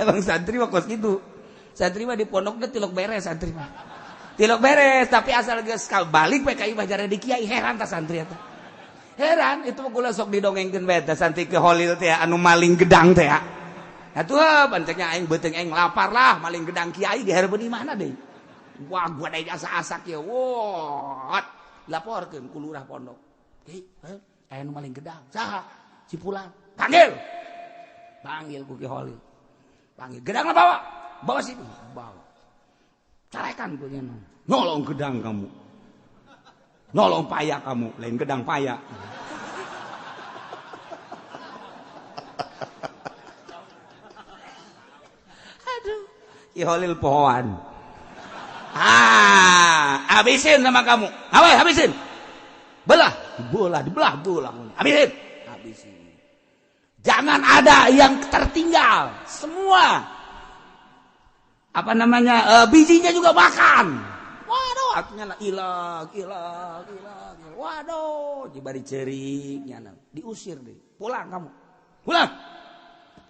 Emang santri mah kos gitu. Santri mah di pondok teh tilok beres, santri mah. Tilok beres, tapi asal geus balik we ka imah jadi kiai, heran tah santri eta. Heran, itu mah kula sok didongengkeun bae tah santri ke Holil teh anu maling gedang teh. Atuh panceknya aing beuteung aing lapar lah, maling gedang kiai di hareupeun imahna deui. Wah, gua deui asa-asak ye. Wah, laporkeun ku lurah pondok. Hei, aya nu maling gedang. Saha? Si Fulan. Panggil. Panggil ku Ki Holil. Panggil. Gedangna bawa. Bawa sini. Bawa. Carekan ku nya. Nolong gedang kamu. Nolong paya kamu, lain gedang paya. Aduh, Ki Holil pohoan. Ah, habisin sama kamu. Awas, habisin. Belah, belah, dibelah, belah. Habisin. Habisin. Jangan ada yang tertinggal. Semua. Apa namanya? Bijinya juga makan. Waduh, artinya lah ilang, ilang, ilang. Waduh, jibari cerik nyana. Diusir deh. Pulang kamu. Pulang.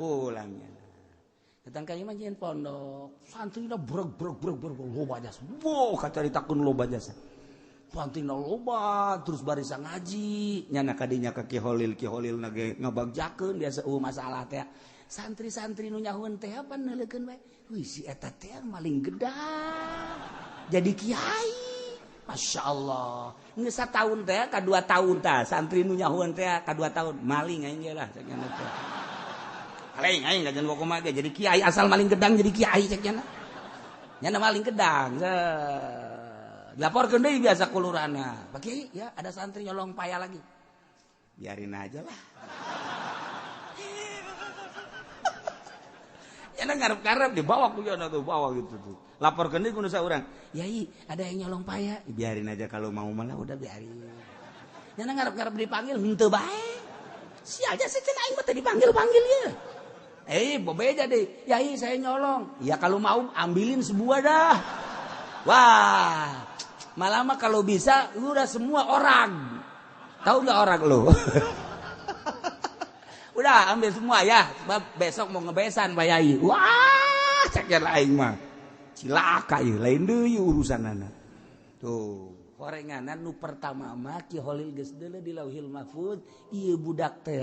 Pulangnya. Datang ka imah jeung pondok. Santrina breg breg breg breg loba jasa. Wow, kacaritakeun loba jasa. Santrina loba terus barisa ngaji. Nyana kadinya ka Ki Holil, Ki Holil na ge ngabagjakeun biasa masalah teh. Santri-santri nu nyahueun teh apa neuleukeun bae. Wih, si eta teh maling gedang. Jadi kiai. Masya Allah. Geus sataun teh ka 2 tahun tah santri nu nyahueun teh ka 2 tahun maling aing ge lah cek nya teh. Maling aing kajian kumaha ge jadi kiai asal maling gedang jadi kiai cek nya. Nya maling gedang. Laporkeun deui biasa kulurana. Pak Kiai, ya ada santri nyolong paya lagi. Biarin aja lah. Ya ngarep-ngarep dibawa ku nya tuh bawa gitu tuh. Laporkeun deui ku nu saurang. Yai, ada yang nyolong paya. Biarin aja kalau mau malah udah biarin. Nya ngarep-ngarep dipanggil henteu bae. Sial aja sih cenah aing mah teh dipanggil-panggil ye. Bobeja deh. Yai, saya nyolong. Ya kalau mau ambilin sebuah dah. Wah, malah mah kalau bisa lu udah semua orang. Tahu nggak orang lu? Udah ambil semua ya, sebab besok mau ngebesan Pak Yai. Wah, cek aing mah. Cilaka ieu, lain deui urusanana. Tuh, horenganan nu pertama mah Ki Holil geus deuleu di Lauhil Mahfud, ieu budak teh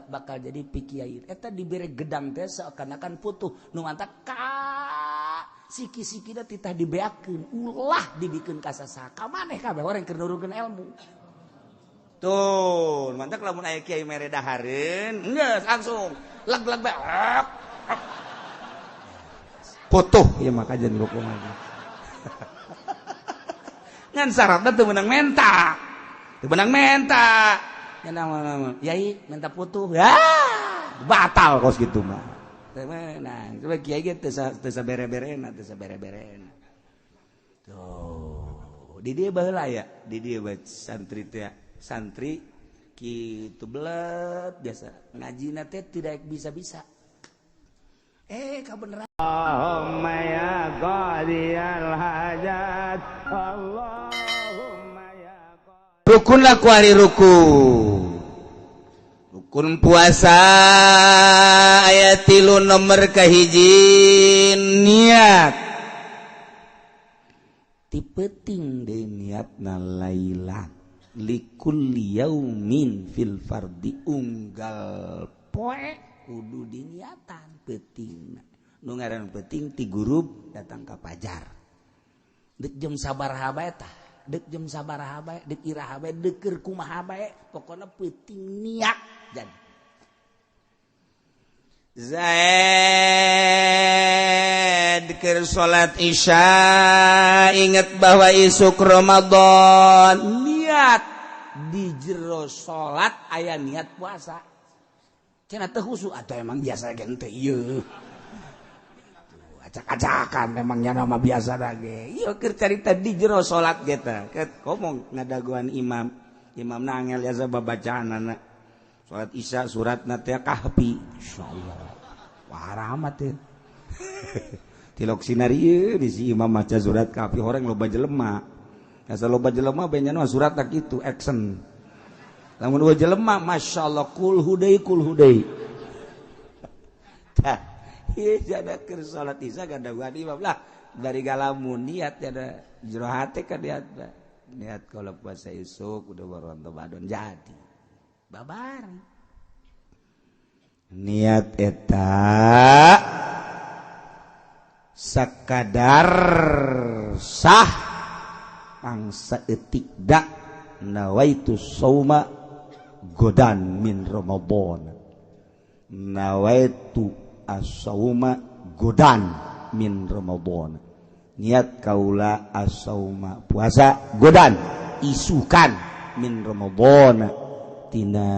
bakal jadi pikiai. Eta dibere gedang teh seakan-akan putuh, nu mantak ka siki-sikina titah dibeakeun, ulah dibikeun ka sasaha. Ka maneh kabeh orang keur nurunkeun ilmu. Tuh, mantak lamun aya kiai mere dahareun, geus langsung leg-leg bae. Putuh ieu mah kajian kumaha. Ngan syaratna teu meunang menta. Teu meunang menta. Nya naon yai menta putuh. Ya, batal kos kitu mah. Teu meunang. Coba kiai ge teu sabere-berena, teu sabere-berena. Tuh, di dieu baheula ya, di dieu bae santri teh. Santri kitu belet biasa. Ngajina teh tidak bisa-bisa. Kabeneran. Allahumma ya qadiyal hajat. Allahumma ya qadiyal. Rukunlah ku hari rukun. Rukun puasa ayat 3 nomor kahiji niat. Ti peuting deui niatna lailan likulli yaumin fil fardi unggal poe kudu diniatan peuting. Nu ngaran peuting ti gurub datang ka pajar. Deuk jam sabaraha bae tah, deuk jam sabaraha bae, deuk iraha bae, deuk keur kumaha bae, pokona peuting niat jadi. Zaid keur salat Isya inget bahwa isuk Ramadan, niat di jero salat aya niat puasa. Cenah teu khusyuk atuh emang biasa ge henteu ieu. Acak-acakan memangnya nama biasa lagi. Ieu keur carita di jero salat ge teh. Ngomong ngadaguan imam, imam nangel biasa babacaanana. Salat Isya suratna teh Kahfi. Insyaallah. Wah rahmat teh. Tilok sinar ieu di si imam maca surat Kahfi horeng loba jelema. Asa loba jelema benyana surat tak kitu action. Lamun dua jelema masyaallah kul hudai kul hudai. Tah Ieu jada keur salat isya gadaguan imam lah dari galamun niat jada jero hate ka niat niat kalau puasa isuk udah baru Ramadan jadi babar niat eta sakadar sah angsa etik dak nawaitu sauma godan min Ramadan nawaitu as-sauma godan min Ramadan niat kaula as-sauma puasa godan isukan min Ramadan tina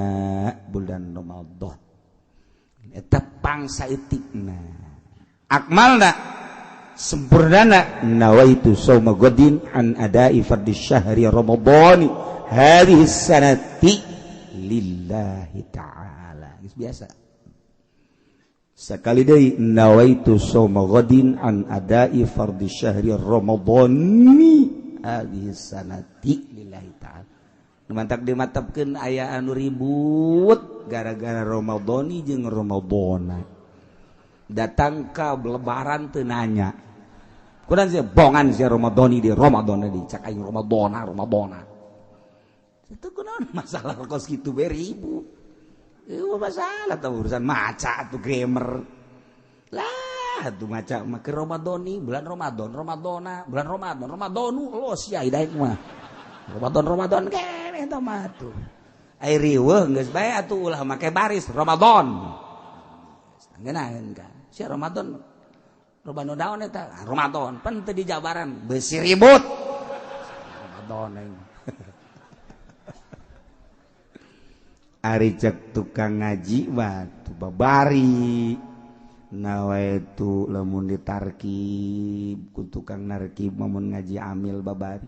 bulan Ramadan eta pangsa etikna akmalna sempurnana nawaitu sauma godin an adai fardhi syahri Ramadan hadhihi sanati lillahi ta'ala. Geus biasa sekali deui nawaitu sauma godin an adai fardhi syahri Ramadan hadhihi sanati lillahi ta'ala. Mantak dimatapkeun aya anu ribut gara-gara Ramadhani jeung Ramadhana datang ka lebaran teu nanya kurang sih bongan sih Ramadhani di Ramadhana di cak aing Ramadhana Ramadhana itu kunaon masalah kos kitu we ribut ieu masalah tah urusan maca atuh grammar lah atuh maca mah ke Ramadhani bulan Ramadan Ramadhana bulan Ramadan Ramadhanu los ya hidaek mah Ramadan Ramadan keneh eta mah atuh ai riweuh geus bae atuh ulah make baris Ramadan ngeunaheun ka sia Ramadan Ramadan daun eta Ramadan pan teu dijabaran beusi ribut Ramadan aing. Ari cek tukang ngaji mah tu babari nawaitu lamun ditarkib ku tukang narkib mun ngaji amil babari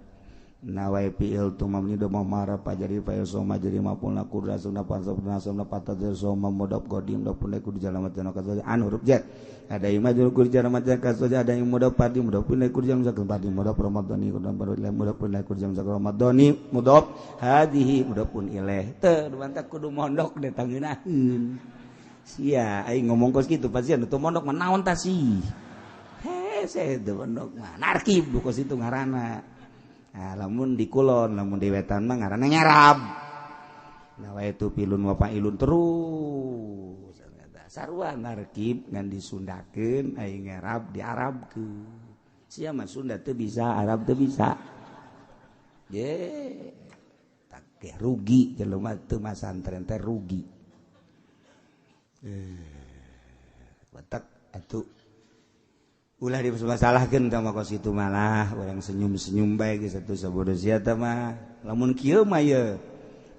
nawai fi'il tu mamni do mamara pajari fa soma jadi mapul nakur rasuna pansab nasabna patad soma mudab qadim do pun ku jalan matan kasoja an huruf jar ada yang majrur ku jalan matan kasoja ada yang mudab padi mudab pun ku jalan zakat padi mudab ramadhani ku dan baru mudab pun ku jalan zakat ramadhani mudab hadhihi mudab pun ilaih teu mantak kudu mondok deh tangeunaheun sia aing ngomong kos kitu pasti anu teu mondok mah naon tah sih hese teu mondok mah narkib kos itu ngaranna. Nah, lamun di kulon, lamun di wetan mah ngaranna nyarab. Nah, itu pilun wa fa'ilun terus. Sarua narkib ngan disundakeun aing ngarab diarabkeun. Sia mah Sunda teu bisa, Arab teu bisa. Ye, tak rugi jelema teu masantren teh rugi. Batak atuh ulah dimasalahkeun tah mah kos kitu malah urang senyum-senyum bae geus atuh sabodo sia teh mah lamun kieu mah ye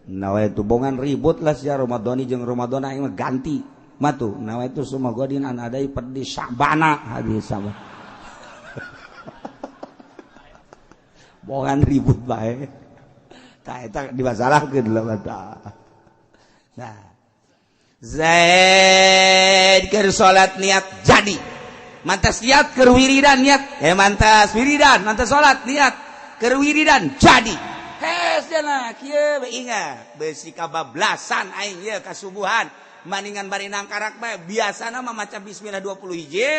nawaitu bongan ribut lah sia Ramadhani jeung Ramadhana aing mah ganti matu nawaitu sumagodin an adai perdi Sya'bana hadis sama bongan ribut bae tah eta dimasalahkeun lah tah. Nah Zaid keur salat niat jadi mantas niat keur wiridan niat mantas wiridan mantas salat niat keur wiridan jadi hes cenah kieu we ingat beusi kabablasan aing ieu kasubuhan maningan bari nangkarak bae biasana mah maca bismillah 20 hiji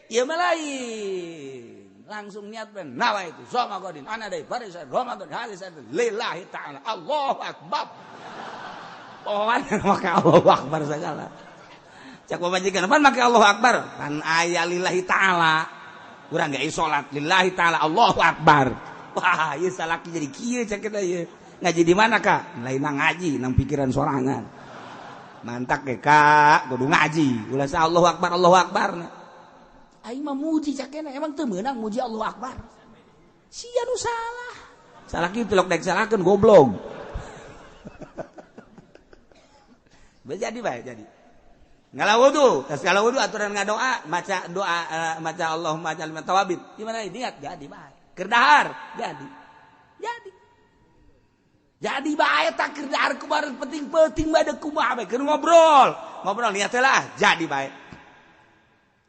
ieu mah lain langsung niat bae nawaitu soma godin ana deui baris Ramadan hadis lillahi ta'ala Allahu akbar pohoan make Allahu akbar segala cak pamajikan pan make Allahu akbar pan aya lillahi ta'ala urang ge salat lillahi ta'ala Allahu akbar. Wah ieu salaki jadi kieu cak kita ieu ngaji di mana Kak lain ngaji nang pikiran sorangan mantak ge Kak kudu ngaji ulah sa Allahu akbar Allahu akbar aing mah muji cak emang teu meunang muji Allahu akbar sia nu salah salaki tilok daek salahkeun goblok. Jadi bae jadi ngala wudu, tas ngala wudu aturan ngadoa, maca doa maca Allahumma ja'alna minat tawabin. Gimana niat jadi bae. Keur dahar jadi. Jadi. Jadi bae tak keur dahar kumaha penting-penting bae kumaha bae keur ngobrol. Ngobrol niat lah jadi bae.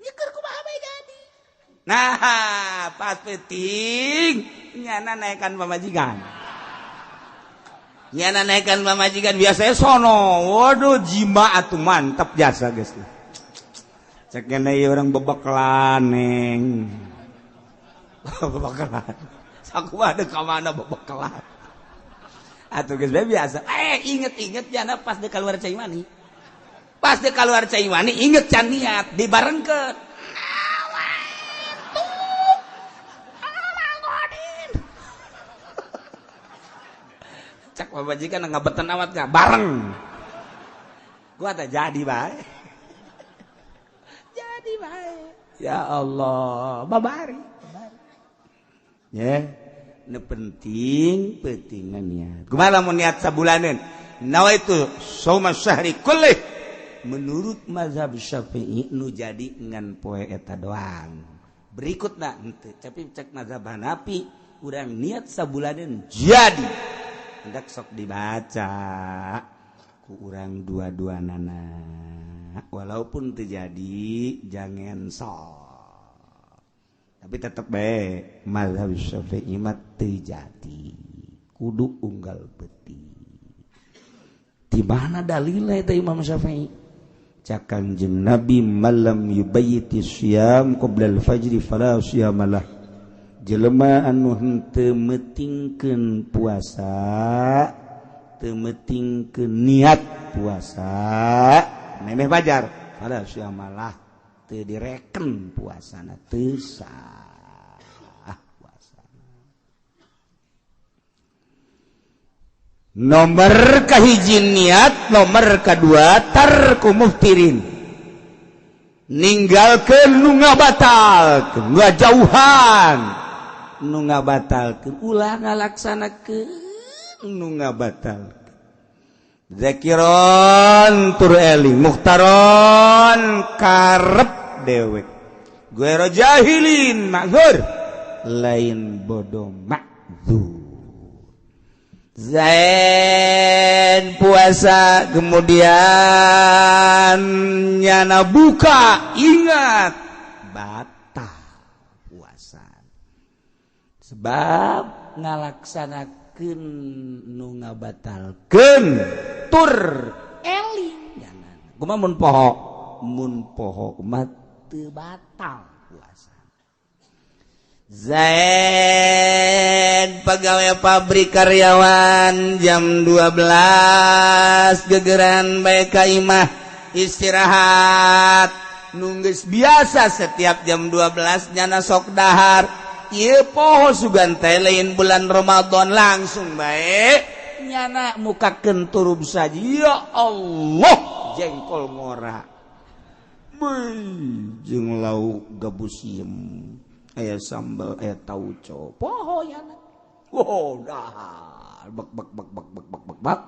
Nya keur kumaha bae jadi. Nah, pas penting nyana naekan pamajikan. Nyana naikkan pamajikan biasanya sono. Waduh jima atuh mantap jasa geus. Cek ieu urang bebekelan neng. Bebekelan. Sakumaha deuk ka mana bebekelan. Atuh geus biasa. Inget-inget jana pas deuk keluar cai mani. Pas deuk keluar cai mani inget can niat dibarengkeun. Cak pamajikan ngabetan amat gak bareng. Gua tak jadi bae. Jadi bae. Ya Allah, babari. Ya, nu penting pentingan niat. Kumaha lamun niat sabulaneun? Nawaitu shauma syahri kullih. Menurut mazhab Syafi'i nu jadi ngan poe eta doang. Berikutna henteu, tapi cek mazhab Hanafi urang niat sabulaneun jadi. Hendak sok dibaca ku urang dua-dua nana walaupun terjadi jangan sok tapi tetep bae mazhab Syafi'i mah teu jadi kudu unggal beti. Di mana dalilna eta Imam Syafi'i? Cak Kanjeng Nabi malam yubayyiti syiyam qabla al-fajri fala siyamalah. Jelema anu henteu metingkeun puasa, teu metingkeun niat puasa, memeh fajar, fala siyamalah, teu direken puasana, teu sah puasa. Nomor kahiji niat, nomor kadua tarku muftirin. Ninggalkeun nu ngabatalkeun, ngajauhan. Nu ngabatalkeun ulah ngalaksanakeun nu ngabatalkeun. Zakiron tur eling muhtaron karep dewek. Guero jahilin ma'dzur lain bodoh ma'dzur. Zain puasa kemudian nyana buka ingat batal puasa. Sebab ngalaksanakeun nu ngabatalkeun tur eling nyanana. Kumaha mun poho? Mun poho mah teu batal puasa. Zain pegawai pabrik karyawan jam 12 gegeran bae ka imah istirahat. Nunggus biasa setiap jam 12 nyana sok dahar. Ieu poho sugan teh lain bulan Ramadan langsung bae nyana mukakeun turub saji. Ya Allah jengkol ngora. Beuh jeung lauk gabus siem aya sambal aya tauco poho nyana. Wow dahar bek bek bek bek bek bek bek bek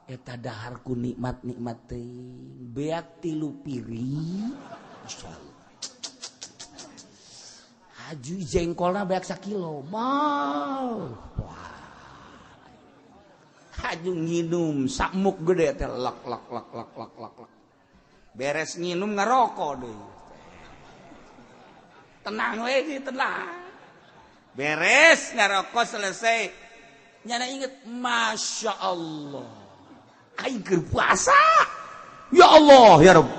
eta dahar ku nikmat-nikmat teuing beak 3 piring insyaallah. Aju jengkolna beak sakilo mal. Wah. Aju nginum sakmuk gede teh lak lak lak lak lak lak lak. Beres nginum ngarokok deui. Tenang we tenang. Beres ngarokok selesai. Nyana inget Masya Allah. Aing keur puasa. Ya Allah ya Rabb.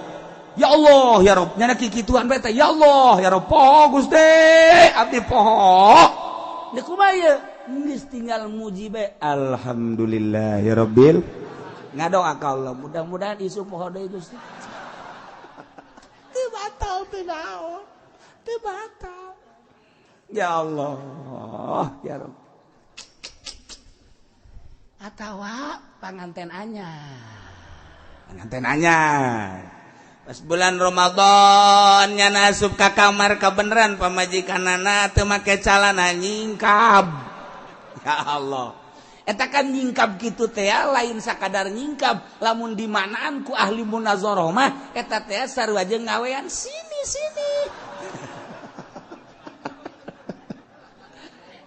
Ya Allah ya Rabb, nyana kikituan bae teh. Ya Allah ya Rabb, poho Gusti, abdi poho. Deuk kumaha ieu? Geus tinggal muji bae. Alhamdulillah ya Rabbil. Ngadoa ka Allah, mudah-mudahan isu poho deui Gusti. Teu batal teu naon. Teu batal. Ya Allah ya Rabb. Atawa panganten anyar. Panganten anyar. Pas bulan Ramadan nyana asup ka kamar kabeneran pamajikanana teu make calana nyingkab. Ya Allah. Eta kan nyingkab kitu teh lain sakadar nyingkab, lamun dimanaan ku ahli munazarah mah eta teh sarua jeung ngawean sini-sini.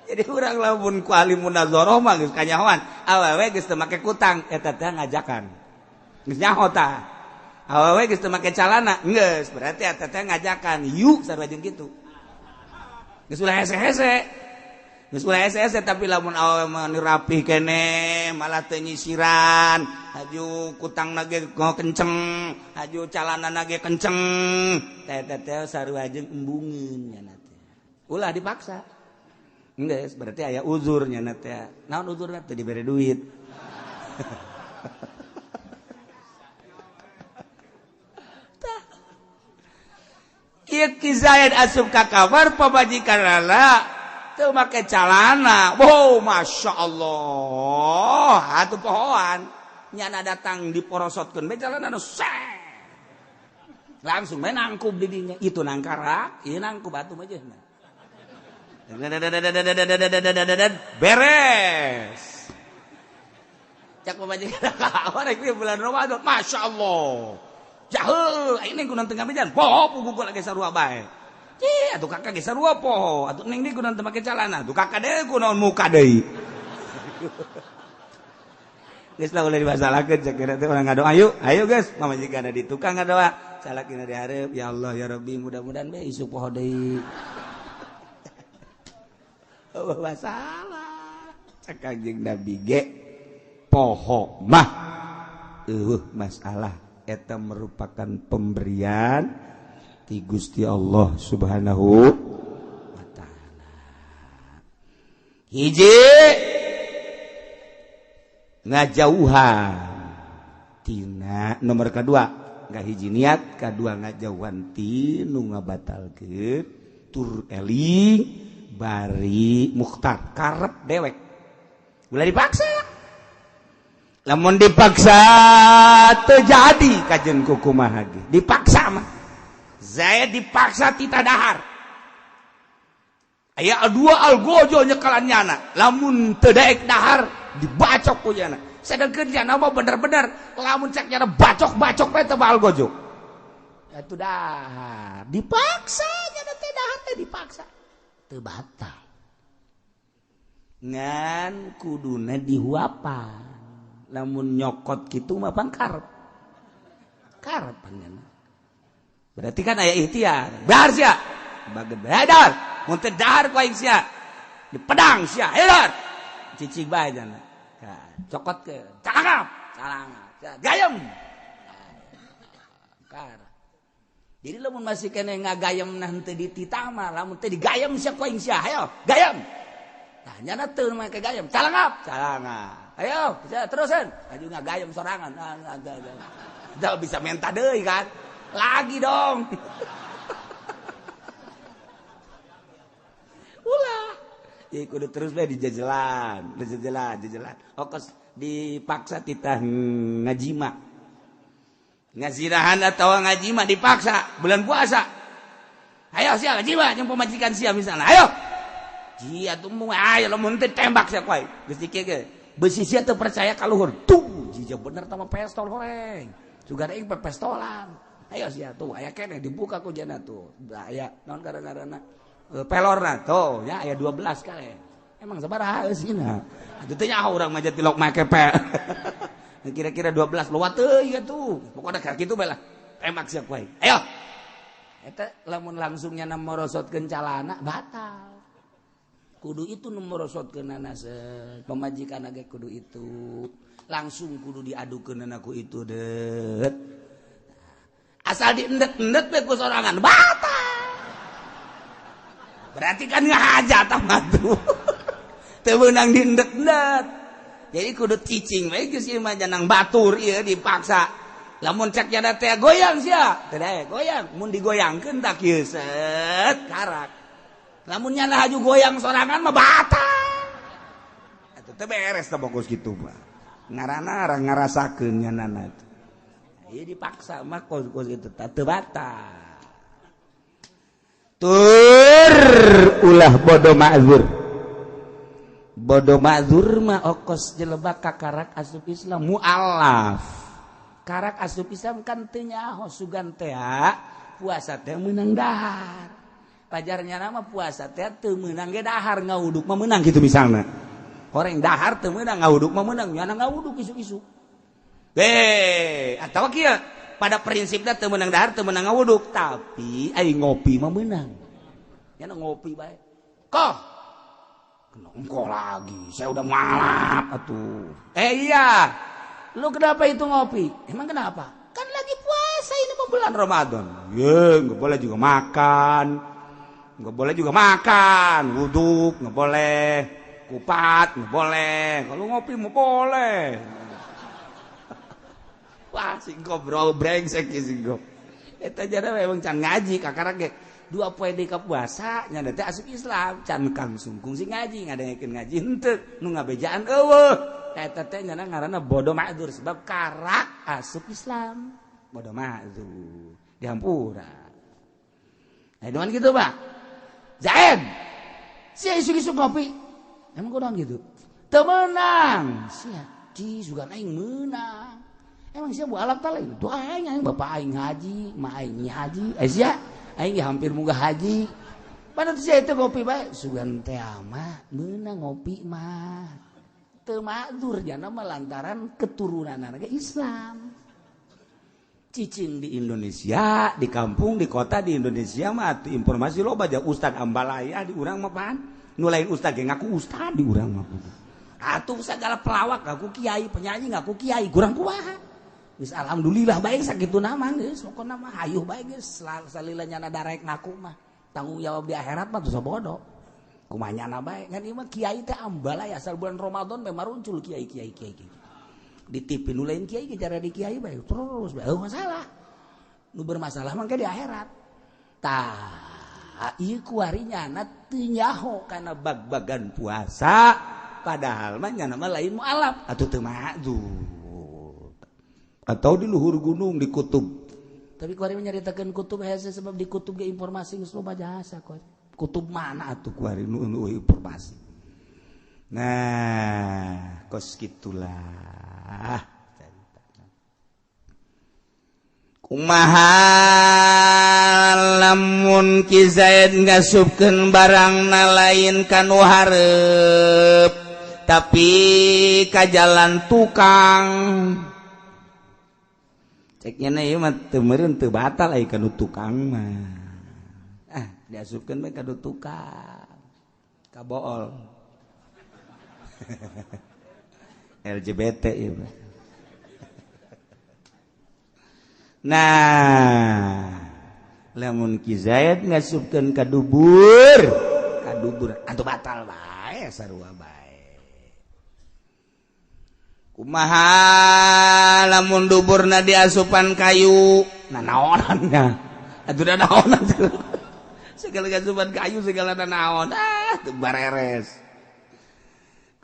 Jadi urang lamun ku ahli munazarah mah geus kanyahoan, awewe geus teu make kutang eta teh ngajakan. Geus nyaho tah. Awewe geus teu make calana, geus berarti eta teh ngajakan yuk sarua jeung kitu. Geus ulah hese-hese. Geus ulah SS tapi lamun awewe mah rapi keneh malah teu nyisiran, haju kutangna ge kenceng, haju calanana ge kenceng. Teh teh sarua jeung embungeun nya teh. Ulah dipaksa. Geus berarti aya uzur nya teh. Naon uzurna teh dibere duit. Ieu Ki Zaid asup ka kamar pamajikan lala teu make calana. Wow, Masya Allah. Atuh pohoan. Nyana datang diporosotkeun bae calana nu langsung bae nangkub di dinya. Itu nangkarak, ieu nangkub atuh mah jeung. Beres. Cak pamajikan ka rek bulan Ramadan, Masya Allah. Jahul, ini kunan tengah mejan, poho pugu gua lagi sarua bae. Cih, atuh kakak ge sarua poho, atuh neng di kunan teu make calana, atuh kakak deui kunaon muka deui. Geus lah ulah dimasalahkeun cek teh urang ngadoa ayo, ayo geus, pamajikan di tukang ngadoa, salakina di hareup, ya Allah ya Rabbi mudah-mudahan bae isuk poho deui. Oh, masalah. Cek Kanjeng Nabi ge poho mah eueuh masalah. Eta merupakan pemberian ti Gusti Allah Subhanahu wa taala. Hiji ngajauhan tina nomor kedua nggak hiji niat, kedua ngajauhan ti nu ngabatalkeun tur eling bari mukhtar karep dewek. Ulah dipaksa. Lamun dipaksa terjadi kajen kukumaha ge dipaksa mah Zaid dipaksa tita dahar aya dua algojo nyekalan nyana lamun teu daek dahar dibacok ku nyana sedengkeun nyana mah bener-bener lamun cek nyana bacok-bacok bae teu algojo atuh dahar dipaksa nyana teh dahar teh dipaksa teu batal ngan kuduna dihuapan lamun nyokot gitu mah pang karep karep panjang berarti kan aya ikhtiar dahar sia baget dahar mun teu dahar ku aing sia di pedang sia ayo dahar cicing bae jana cokot ke calangap calangap gayem kar jadi lamun masih kene ngagayem nah henteu dititah mah lamun teu digayem sia ku aing sia ayo gayem tah nyana teu make gayem calangap calangap ayo bisa terusan aju ngagayem sorangan udah bisa minta deui kan lagi dong ulah ya kudu terus bae dijajalan dijajalan jajalan okos dipaksa titah ngajima ngazirahan atau ngajima dipaksa bulan puasa ayo sia ngajima jeung pamajikan sia misalnya ayo jia tuh ayo lamun teu tembak sia kuai geus dikieu ge besi sia teu percaya ka luhur tuh jija bener tama pestol horeng sugan aing pestolan ayo sia tuh aya keneh dibuka ku jana tuh aya naon gara-garana pelorna tuh ya aya 12 kali emang sabaraha eusina atuh teh nyaho urang mah tilok make pe kira-kira 12 lewat teuing atuh pokona kitu bae lah tembak sia ku aing ayo eta lamun langsung nyana morosotkeun calana batal kudu itu nu morosotkeunana pamajikan ge kudu itu langsung kudu diadukeunana ku itu deut asal diendet-endet we ku sorangan batal berarti kan ngahajat mah tuh teu meunang diendet-endet jadi kudu cicing we geus ieu mah janang batur ieu dipaksa lamun cek nyana teh goyang sia teu daek goyang mun digoyangkeun tak kieu set karak lamun nyana haju goyang sorangan mah batal atuh teu beres teh bokos kitu mah ngaranna ngarasakeun nyanana teh ieu dipaksa mah kos-kos kitu teu batal tur ulah bodoh ma'zur bodoh ma'zur mah okos jelebak kakarak asup Islam mualaf karak asup Islam kan teu nyaho sugan teh puasa teh meunang dahar pajarnya nama puasa teh teu meunang ge dahar ngawuduk mah meunang kitu misalna horeng dahar teu meunang ngawuduk mah meunang nyana ngawuduk isuk-isuk atawa kieu pada prinsipnya teu meunang dahar teu meunang ngawuduk tapi ai ngopi mah meunang nyana ngopi bae koh Engkau lagi, saya udah malap atuh. Iya, lu kenapa itu ngopi? Emang kenapa? Kan lagi puasa ini mau bulan Ramadan. Ye, nggak boleh juga makan, nggak boleh juga makan, wuduk nggak boleh, kupat nggak boleh. Kalau ngopi mau boleh. Wah, singko bro, brengsek singko. Eta jada memang can ngaji kakara ge. 2 poe deui ka puasa nya teh asup Islam can kang sungkung sing ngaji ngadengekeun ngaji henteu nu ngabejaan eueuh eta teh nya ngaranna bodoh ma'dzur sebab karak asup Islam bodoh ma'dzur dihampura. Nah dengan gitu Pak Zaid sia isuk-isuk ngopi emang kunaon gitu teu meunang sia di sugan aing meunang emang sia bualap ta lain doa aing aing bapak aing haji ma aing haji sia aing hampir munggah haji. Padahal sia itu ngopi bae sugan teh mah meunang ngopi mah. Teu ma'dzur jana mah lantaran keturunanna ge Islam. Cicing di Indonesia, di kampung, di kota di Indonesia mah atuh informasi loba ja ustad ambalaya di urang mah pan. Nu lain ustad ge ngaku ustad di urang mah. Atuh sagala pelawak ngaku kiai, penyanyi ngaku kiai, kurang kumaha. Geus alhamdulillah bae sakituna mah geus pokona mah hayuh bae geus salila nyana darek ngaku mah tanggung jawab di akhirat mah teu bodoh kumaha nyana bae ngan ieu mah kiai teh ambalaya asal bulan Ramadan mah maruncul kiai kiai kiai di TV nu lain kiai ge cara di kiai bae terus bae masalah nu bermasalah mah di akhirat tah ieu kuari nyana teu nyaho kana bag-bagan puasa padahal mah nyana mah lain mualaf atuh teu ma'dzur atau di luhur gunung di kutub. Tapi kuari menyaritakeun kutub hese sebab di kutub ge informasi geus loba jasa kuari. Kutub mana atuh kuari nu informasi. Nah, kos kitulah. Kumaha lamun Ki Zaid ngasupkeun barangna lain ka nu hareup tapi ka jalan tukang. Ceknya ieu mah teu meureun teu batal ai ka nu tukang mah. Ah, diasupkeun bae ka nu tukang. Ka bool. LGBT ieu mah. Nah, lamun Ki Zaid ngasupkeun ka dubur atuh batal bae sarua bae. Kumaha lamun duburna diasupan kayu nanaonannya atuh da naonan segala asupan kayu segala nanaon ah teu bareres.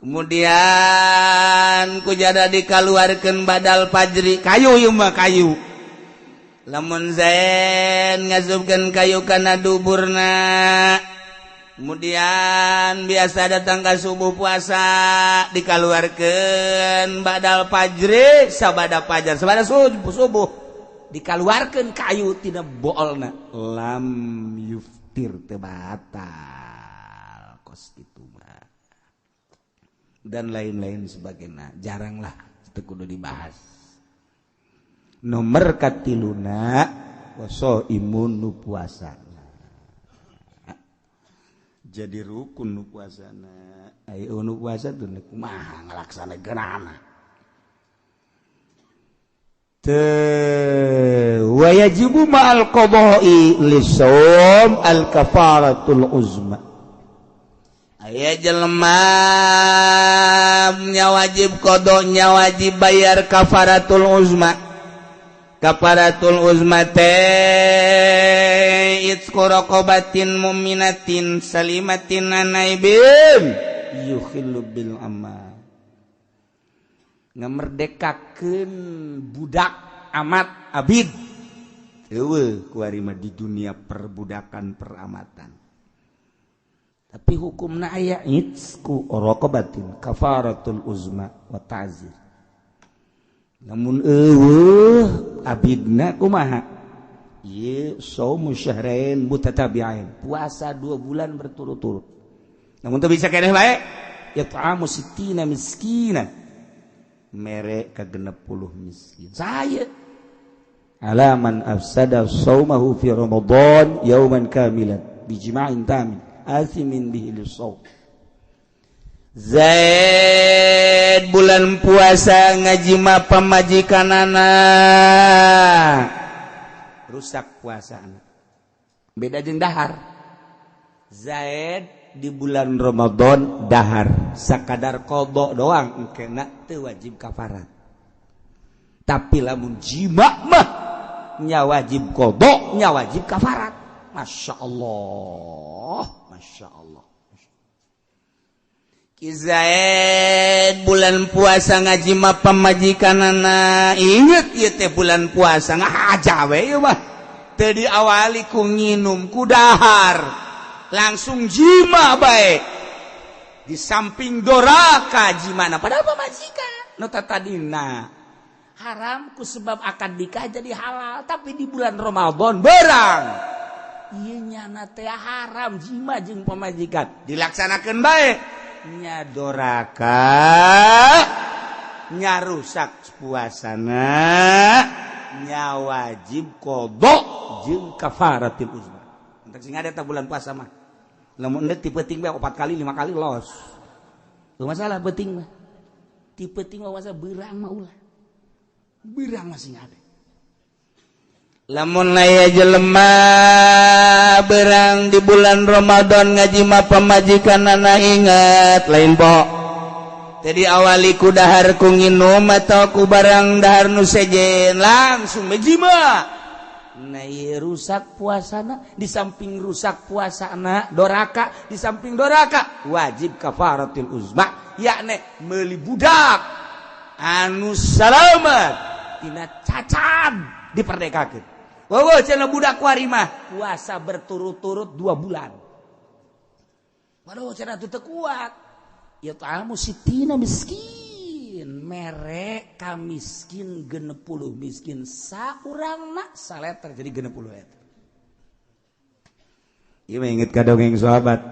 Kemudian kujada dikaluarkeun badal fajri kayu ieu mah kayu lamun Zaid ngasupkeun kayu kana duburna kemudian biasa datang ke subuh puasa dikaluarkeun badal fajri sabada fajar sabada subuh dikaluarkeun kayu tina boolna lam yuftir teu batal kos kitu mah dan lain-lain sebagainya jaranglah teu kudu dibahas. Nomor katiluna waso imun nu puasa jadi rukun nu puasana ayo nu puasa tuh kumaha ngalaksanakeunana teu wa yajibu ma'al qada'i lisawm al kafaratul uzma aya jelema nya wajib qada nya wajib bayar kafaratul uzma kafaratul uzma teh itqu raqabatin mu'minatin salimatin anaibin yukhillu bil amal ngamerdekakeun budak amat abid eueuh kuari mah di dunia perbudakan peramatan tapi hukumna aya itqu raqabatin kafaratul uzma wa ta'zir. Namun eueuh abidna kumaha ieu saumu syahrain mutatabi'ain puasa 2 bulan berturut-turut. Namun teu bisa keneh bae it'amu sittina miskina mere ka 60 miskin. Saya ala man afsada saumahu fi Ramadan yauman kamilan bijima'in tamin asimin bihi lisawm. Zaid bulan puasa ngajima pamajikanana rusak puasana. Beda jeung dahar. Zaid di bulan Ramadan dahar sakadar qada doang engkena teu wajib kafarat. Tapi lamun jima mah nya wajib qada, nya wajib kafarat. Masya Allah, Masya Allah. Zaid bulan puasa ngajima pamajikanana inget ieu teh bulan puasa ngahaja we ieu mah teu diawali ku nginum ku dahar langsung jima bae di samping doraka jimana padahal pamajikan nu tadina haram ku sebab akad nikah jadi halal tapi di bulan Ramadan berang ieu nyana teh haram jima jeung pamajikan dilaksanakeun bae nya doraka nya rusak puasana nya wajib qada jeung kafaratil uzma. Entek sing ada bulan puasa mah lamun endek ti peuting bae 4 kali 5 kali los teu masalah peuting mah ti peuting mah masa beurang mah ulah beurang mah sing ada. Lamun aya jelema berang di bulan Ramadan ngajima pamajikanana ingat lain po tadi awali ku dahar ku nginum atau ku barang dahar nu sejen langsung ngajima nah ieu rusak puasana di samping rusak puasana doraka di samping doraka wajib kafaratul uzma yakni meuli budak anu salamat tina cacat diperdekakeun. Wowo cenah budak kuari mah puasa berturut-turut 2 bulan. Waduh cenah teu kuat. Ya ta'amu sitina miskin, mere ka miskin 60 miskin saurangna saleter jadi 60 liter. Ieu mah inget ka dongeng sahabat.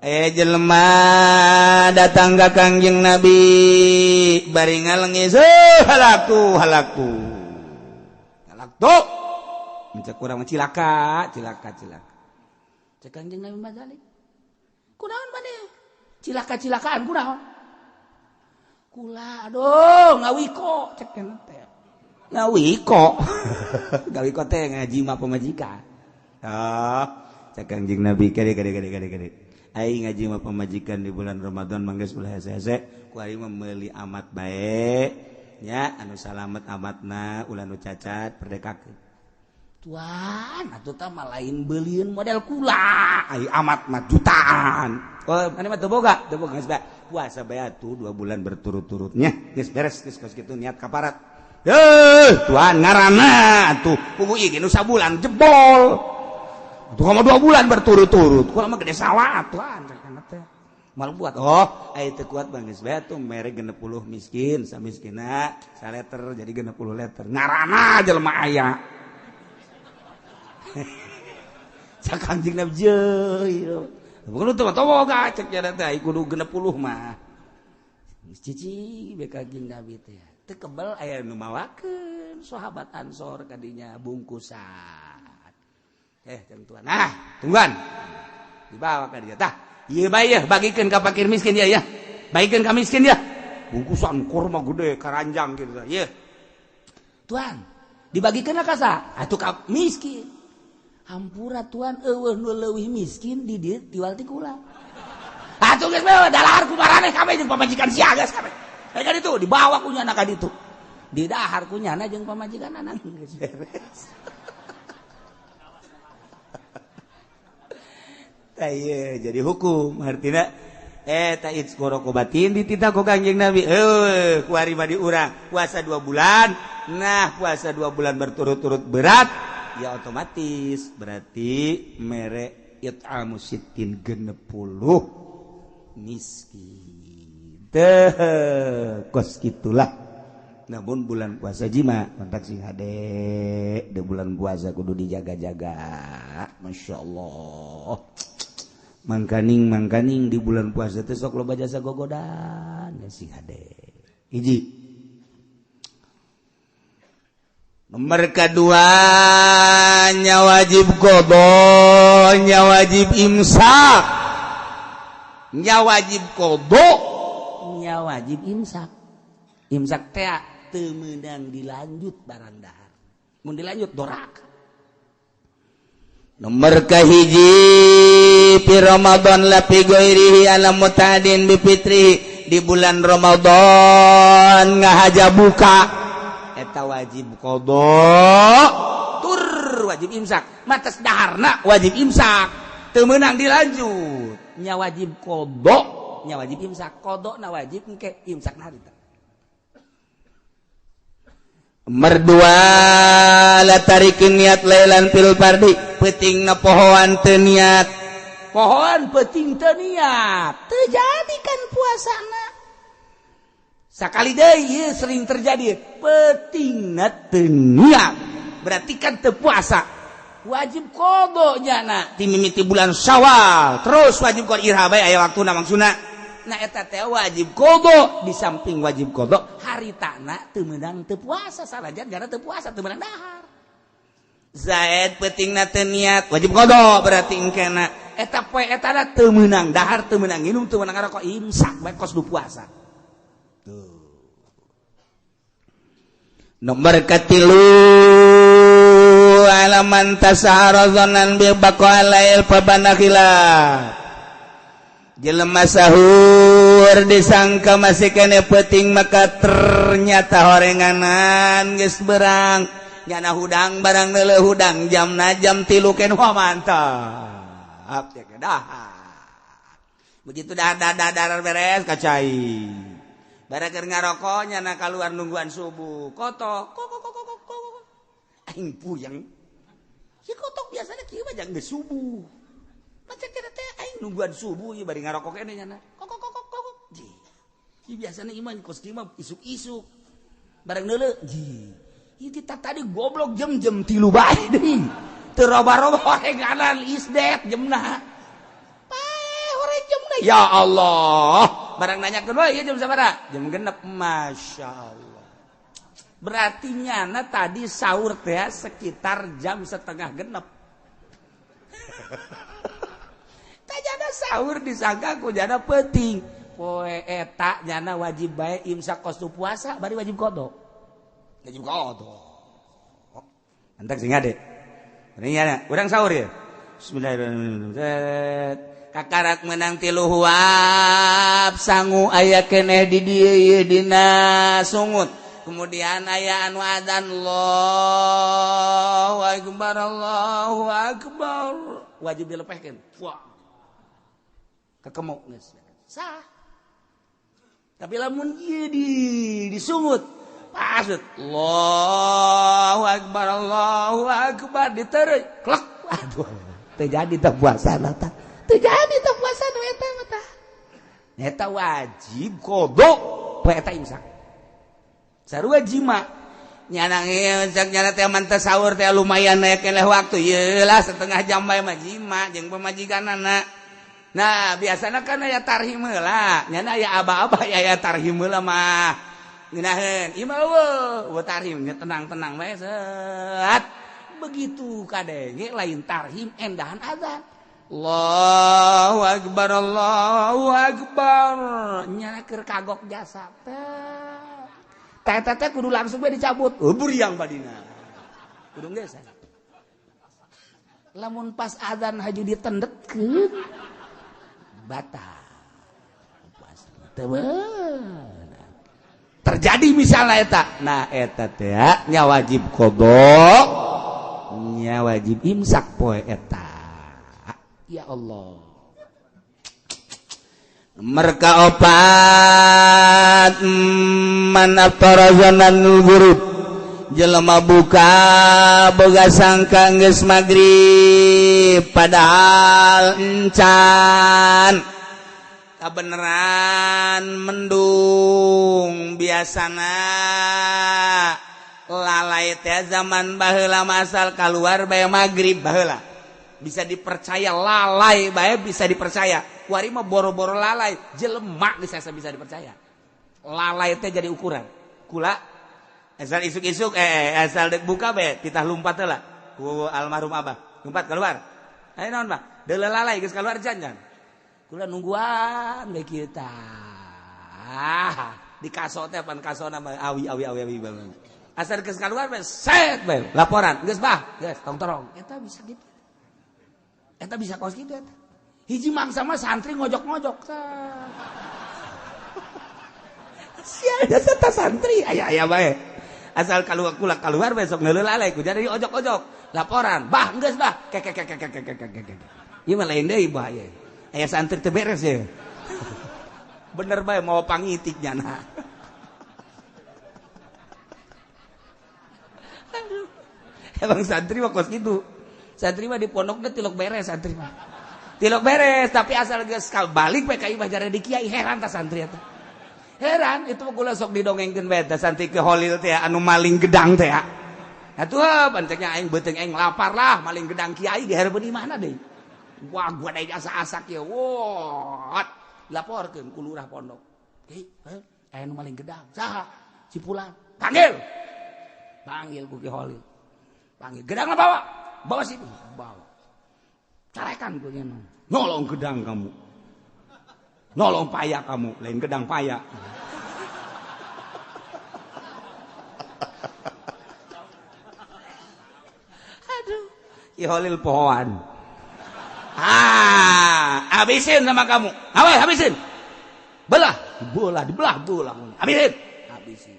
Aya jelema datang ka Kangjeng Nabi bari ngalengis halaktu halaktu. Halaktu. Mencek kurang cilaka, cilaka, cilaka. Cek Kangjeng Nabi Mazalik. Kunaon maneh? Cilaka-cilakaan kunaon? Kula aduh ngawiko cek teh. Ngawiko. Ngawiko teh ngaji mah pamajikan. Ah, cek Kangjeng Nabi kade kade kade kade kade. Aing ngaji mah pamajikan di bulan Ramadan mangga ulah hese-hese, ku aing mah meuli amat bae nya anu salamet amatna ulah nu cacat perdekakeun. Tuan, atuh tah mah lain beulieun model kula, ai amat mah jutaan. Oh, ane mah teu boga geus bae. Puasa bae atuh 2 bulan berturut-turutnya. Geus beres geus kos kitu niat kaparat. Heuh, tuan ngaranna atuh pugu ieu ge nu sabulan jebol. Atuh mah 2 bulan berturut-turut. Kula mah gede sawah tuan cenah teh. Mal buat oh, ai teu kuat mah geus bae atuh mere 60 miskin, samiskina saleter jadi 60 liter. Ngaranna jelema aya. Cak Kangjeng Nabi jeuh. Bukan teu boga cek nya teh kudu 60 mah. Cici be Kangjeng Nabi teh. Teu kebel aya nu mawakeun sahabat Ansor kadinya bungkusan. Tentuan. Nah, tungguan. Dibawa ka dieu tah. Ieu bae yeuh bagikeun ka fakir miskin ya ya. Bagikeun ka miskin ya. Bungkusan kurma gede karanjang kitu tah. Ieu. Tuan, dibagikeun ka saha? Atuh ka miskin. Hampura tuan eueuh nu leuwih miskin di dieu tiwal ti kula. Atuh geus bae dalahar ku maraneh kabeh jeung pamajikan sia geus kabeh. Ka ditu dibawa ku nyana ka ditu. Di dahar ku nyana jeung pamajikanana geus beres. Tah ieu jadi hukum artina eta itsqorokobatin dititah ku Kangjeng Nabi. Heuh kuari mah di urang puasa 2 bulan. Nah, puasa 2 bulan berturut-turut berat. Ya otomatis berarti mere it'amu sittin 60 miskin teh kos gitulah. Namun bulan puasa jima kontak sing hade de bulan puasa kudu dijaga-jaga. Masya Allah mangkaning mangkaning di bulan puasa teh sok loba jasa gogodan sing hade. Hiji nomor kedua nya wajib qada nya wajib imsak. Nya wajib qadha, nya wajib imsak. Imsak teh teu meunang dilanjut barang dahar. Mun dilanjut doraka. Nomor kahiji fi Ramadan la fi ghairihi ala mutadin bi fitri, di bulan Ramadan ngahaja buka eta wajib qadha tur wajib imsak. Matas daharna wajib imsak, teu meunang dilanjut. Nya wajib qadha, nya wajib imsak. Qadha na wajib engke, imsak na harita. Merdua la tarikin niat lailan fil fardi, peutingna pohoan teu niat. Pohoan peuting teu niat, teu jadi kan puasana. Sakali deui ieu sering terjadi, peutingna teu niat, berarti kan teu puasa. Wajib qadha nyana ti mimiti bulan Syawal terus wajib qadha iraha bae aya waktuna maksudna. Nah eta teh wajib qadha, di samping wajib qadha haritana teu meunang teu puasa, sanajan gara teu puasa teu meunang dahar. Zaid peutingna teu niat wajib qadha berarti engkena eta poe eta teu meunang dahar, teu meunang nginum, teu meunang ngarokok, imsak bae kos du puasa. Tuh. Nomor katilu alaman tasahara dhannan bi baqa lail fabana khilaf. Jelema sahur disangka masih kene peuting maka ternyata horenganan geus berang. Nyana hudang barang neuleuh hudang jamna jam 3 ken, wah mantap. Ya dahar. Begitu dahar dahar dahar beres kacai. Barang keur ngarokok nyana kaluar nungguan subuh. Kotok kok kok kok kok kok. Aing puyeng. Si kotok biasanya kieu mah jang geus subuh. Macam kira teh aing nungguan subuh ieu bari ngarokok keneh nyana. Kok kok kok kok kok. Ji. Ieu biasana ieu mah kos kieu mah isuk-isuk. Barang neuleuh, ji. Ieu tadi goblok jam-jam 3 bae deui. Teu roba-roba horenganan isdet jamna. Pae horeng jamna. Ya Allah. Barang nanyakeun we ieu jam sabaraha? Jam 6. Masya Allah. Berarti nyana tadi sahur teh sekitar jam 5:30. Jana sahur disangka ku jana peuting. Poe eta jana wajib bae imsak kos puasa bari wajib qadha. Wajib qadha. Entak sing ade. Ini nyana urang sahur ya. Bismillahirrahmanirrahim. Kakarak menang 3 huap sangu aya keneh di dieu ieu dina sungut. Kemudian aya anu adzan Allahu akbar Allahu akbar. Wajib dilepehkeun. Wah. Kekemuk geus sah. Tapi lamun ieu di disungut pasut Allahu akbar Allahu akbar diteureuy klek, aduh teu jadi teh puasana tah, teu jadi teh puasana eta mah tah. Eta wajib qadha poe eta imsak. Sarua jima nyana imsak nyana teh man teh sahur teh lumayan aya keneh waktu ieu lah setengah jam bae mah jima jeung pamajikanana. Nah biasanya kan aya tarhim heula, nyana aya aba-aba aya tarhim heula mah. Ngeunaheun, ieu mah eueuh tarhim nya tenang-tenang bae set. Begitu kadenge lain tarhim endahan azan. Allahu akbar Allahu akbar. Nyana keur kagok jasa teh. Teh teh kudu langsung bae dicabut. Oh buriang badina. Kudu geus. Lamun pas azan haju ditendetkeun batal puasa. Terjadi misalnya eta, nah eta teh nya wajib qadha, nya wajib imsak poe eta. Ya Allah. Merka opat man aftara zanan ghurub, jelema buka boga sangka geus magrib padahal encan. Kabeneran mendung biasana lalai teh zaman baheula masal keluar bae magrib baheula. Bisa dipercaya lalai bae bisa dipercaya. Kuari mah boro-boro lalai, jelema bisa bisa dipercaya. Lalai teh jadi ukuran. Kula asal isuk-isuk asal dek buka bae titah lumpat heula ku almarhum abah. Lumpat keluar. Ayo naon bah? Deuleu lalai geus keluar jangan. Kula nungguan bae kieu tah. Di kaso teh pan kasona mah awi awi awi awi banget. Asal geus kaluar bae set bae laporan geus bah, geus tong torong. Eta bisa gitu. Eta bisa kos kitu eta. Hiji mangsa mah santri ngojok-ngojok tah. Sia jasa santri aya-aya bae. Asal keluar kula keluar besok ngeuleuh ku jadi ojok-ojok laporan bah geus bah kek kek kek kek kek kek. Ieu mah lain deui bahaya. Aya santri teu beres ye. Bener bae mau pangitik nyana. Aduh. Emang santri mah kos kitu. Santri mah di pondokna tilok beres santri mah. Tilok beres tapi asal geus balik bae ka imah jare di kiai heran ta santri eta. Heran itu kula sok didongengkeun bae teh santri ke Holil teh anu maling gedang teh. Atuh panceknya aing beuteung aing lapar lah maling gedang kiai di hareupeun imahna deui. Wah gua deui asa-asak ye. Wah, laporkeun ku lurah pondok. Hei, aya nu maling gedang. Saha? Si Fulan. Panggil. Panggil ku Ki Holil. Panggil gedangna bawa. Bawa sini. Bawa. Carekan ku nya. Nolong gedang kamu. Nolong paya kamu, lain gedang paya. Aduh, Ki Holil pohoan. Ah, habisin sama kamu. Awas, habisin. Belah, bola, dibelah, bola. Habisin. Habisin.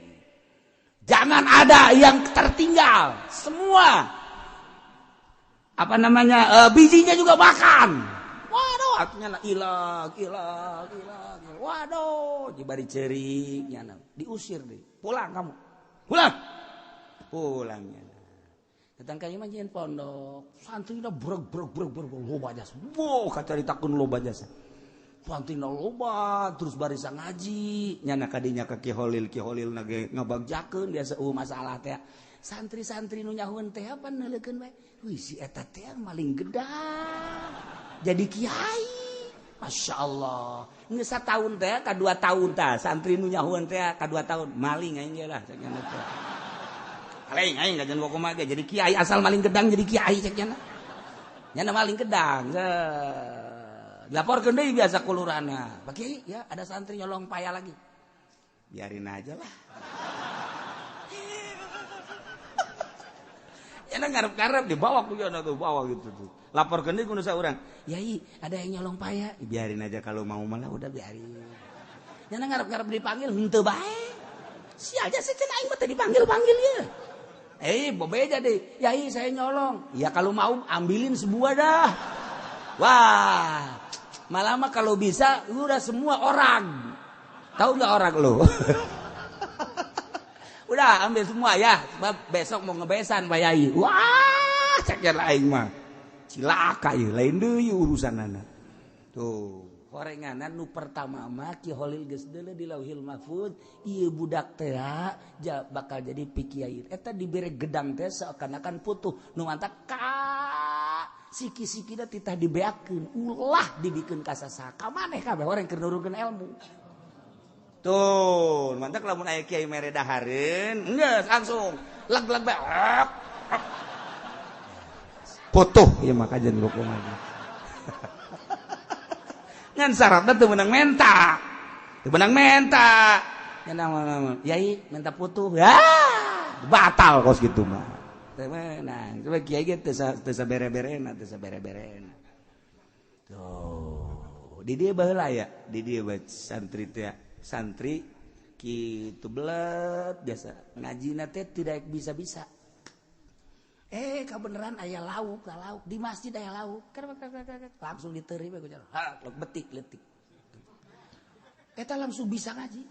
Jangan ada yang tertinggal. Semua. Apa namanya? Bijinya juga makan. Waduh, artinya ilang, ilang, ilang. Waduh, jibari cerik, nyana. Diusir deh. Pulang kamu. Pulang. Pulangnya. Datang ka imah jeung pondok. Santrina breg breg breg breg loba jasa. Wow, kacaritakeun loba jasa. Santrina loba terus barisa ngaji. Nyana kadinya ka Ki Holil, Ki Holil na ge ngabagjakeun biasa masalah teh. Santri-santri nu nyahueun teh apa neuleukeun bae. Wih, si eta teh maling gedang. Jadi kiai. Masya Allah. Geus sataun teh ka 2 tahun tah santri nu nyahueun teh ka 2 tahun maling aing ge lah cek nya teh. Maling aing kajian kumaha ge jadi kiai asal maling gedang jadi kiai cek nya. Nya maling gedang. Laporkeun deui biasa ku lurahna. Pak Kiai ya ada santri nyolong paya lagi. Biarin aja lah. Ya ngarep-ngarep dibawa ku nya tuh bawa gitu tuh. Laporkeun deui ku nu saurang. Yai, ada yang nyolong paya. Biarin aja kalau mau malah udah biarin. Nya ngarep-ngarep dipanggil henteu bae. Sia aja sih cenah aing mah teu dipanggil-panggil ye. Bobeja deh. Yai, saya nyolong. Ya kalau mau ambilin sebuah dah. Wah, malah mah kalau bisa udah semua orang. Tahu nggak orang lu? Udah ambil semua ya, sebab besok mau ngebesan Pak Yai. Wah, cek aing mah. Cilaka ieu, lain deui urusanana. Tuh, horenganan nu pertama mah Ki Holil geus deuleu di Lauhil Mahfud, ieu budak teh bakal jadi pikiai. Eta dibere gedang teh seakan-akan putuh, nu mantak ka siki-sikina titah dibeakeun, ulah dibikeun ka sasaha. Ka maneh kabeh orang keur nurunkeun ilmu. Tuh, mantak lamun aya kiai mere dahareun, geus langsung leg-leg bae. Putuh ieu mah kajian kumaha. Ngan syaratna teu meunang menta. Teu meunang menta. Nya naon yai menta putuh. Ya, batal kos kitu mah. Teu meunang. Coba kiai ge teu sabere-berena, teu sabere-berena. Tuh, di dieu baheula ya, di dieu bae santri teh. Santri kitu belet biasa ngajina teh tidak bisa-bisa. Kebeneran aya lauk, lauk di masjid aya lauk. Langsung diteri bae ku jalan. Ha, betik letik. Eta langsung bisa ngaji.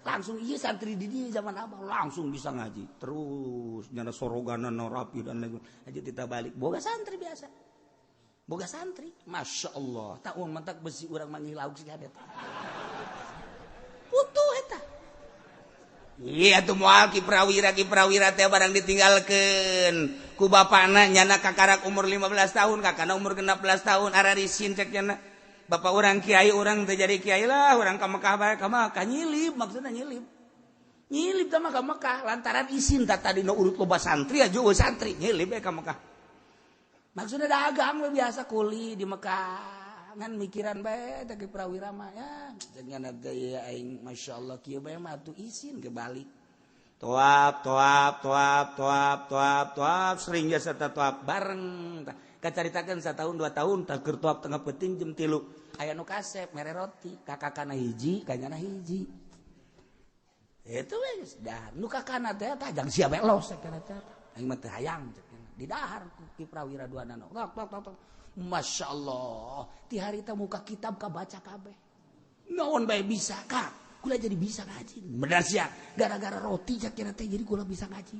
Langsung ieu santri di dieu zaman abah langsung bisa ngaji. Terus nyana soroganan rapi dan lain. Aja tita balik boga santri biasa. Boga santri, Masya Allah. Tak uang mentak besi urang manggih lauk sih ada. Putuh eta. Iya tuh moal Ki Prawira teh barang ditinggalkeun ku bapana nyana kakarak umur 15 tahun kakana umur 16 tahun ararisin cek nyana. Bapak urang kiai urang teh jadi kiai lah urang ka Mekah bae ka Mekah nyilip maksudna nyilip. Nyilip teh mah ka Mekah lantaran isin tah tadi nu urut loba santri aja eueuh santri nyilip bae ka Mekah. Maksudna dagang we biasa kuli di Mekah. Ngan mikiran bae teh prawira mah ya. Jangan teh aing masyaallah kieu bae mah atuh isin kebalik. Toap toap toap toap toap toap sering jasa toap bareng. Kacaritakeun satahun 2 tahun tah keur toap tengah peuting jam 3. Aya nu kasep mere roti, kakakana hiji, kanyana hiji. Itu geus dah nu kakana teh tah jang sia bae los kana teh. Aing mah teu hayang di dahar ku Ki Prawira duanana. Tok tok tok. Masya Allah, ti harita muka kitab kabaca kabeh. Naon bae bisa ka? Kula jadi bisa ngaji. Bener sia, gara-gara roti cak kira teh jadi kula bisa ngaji.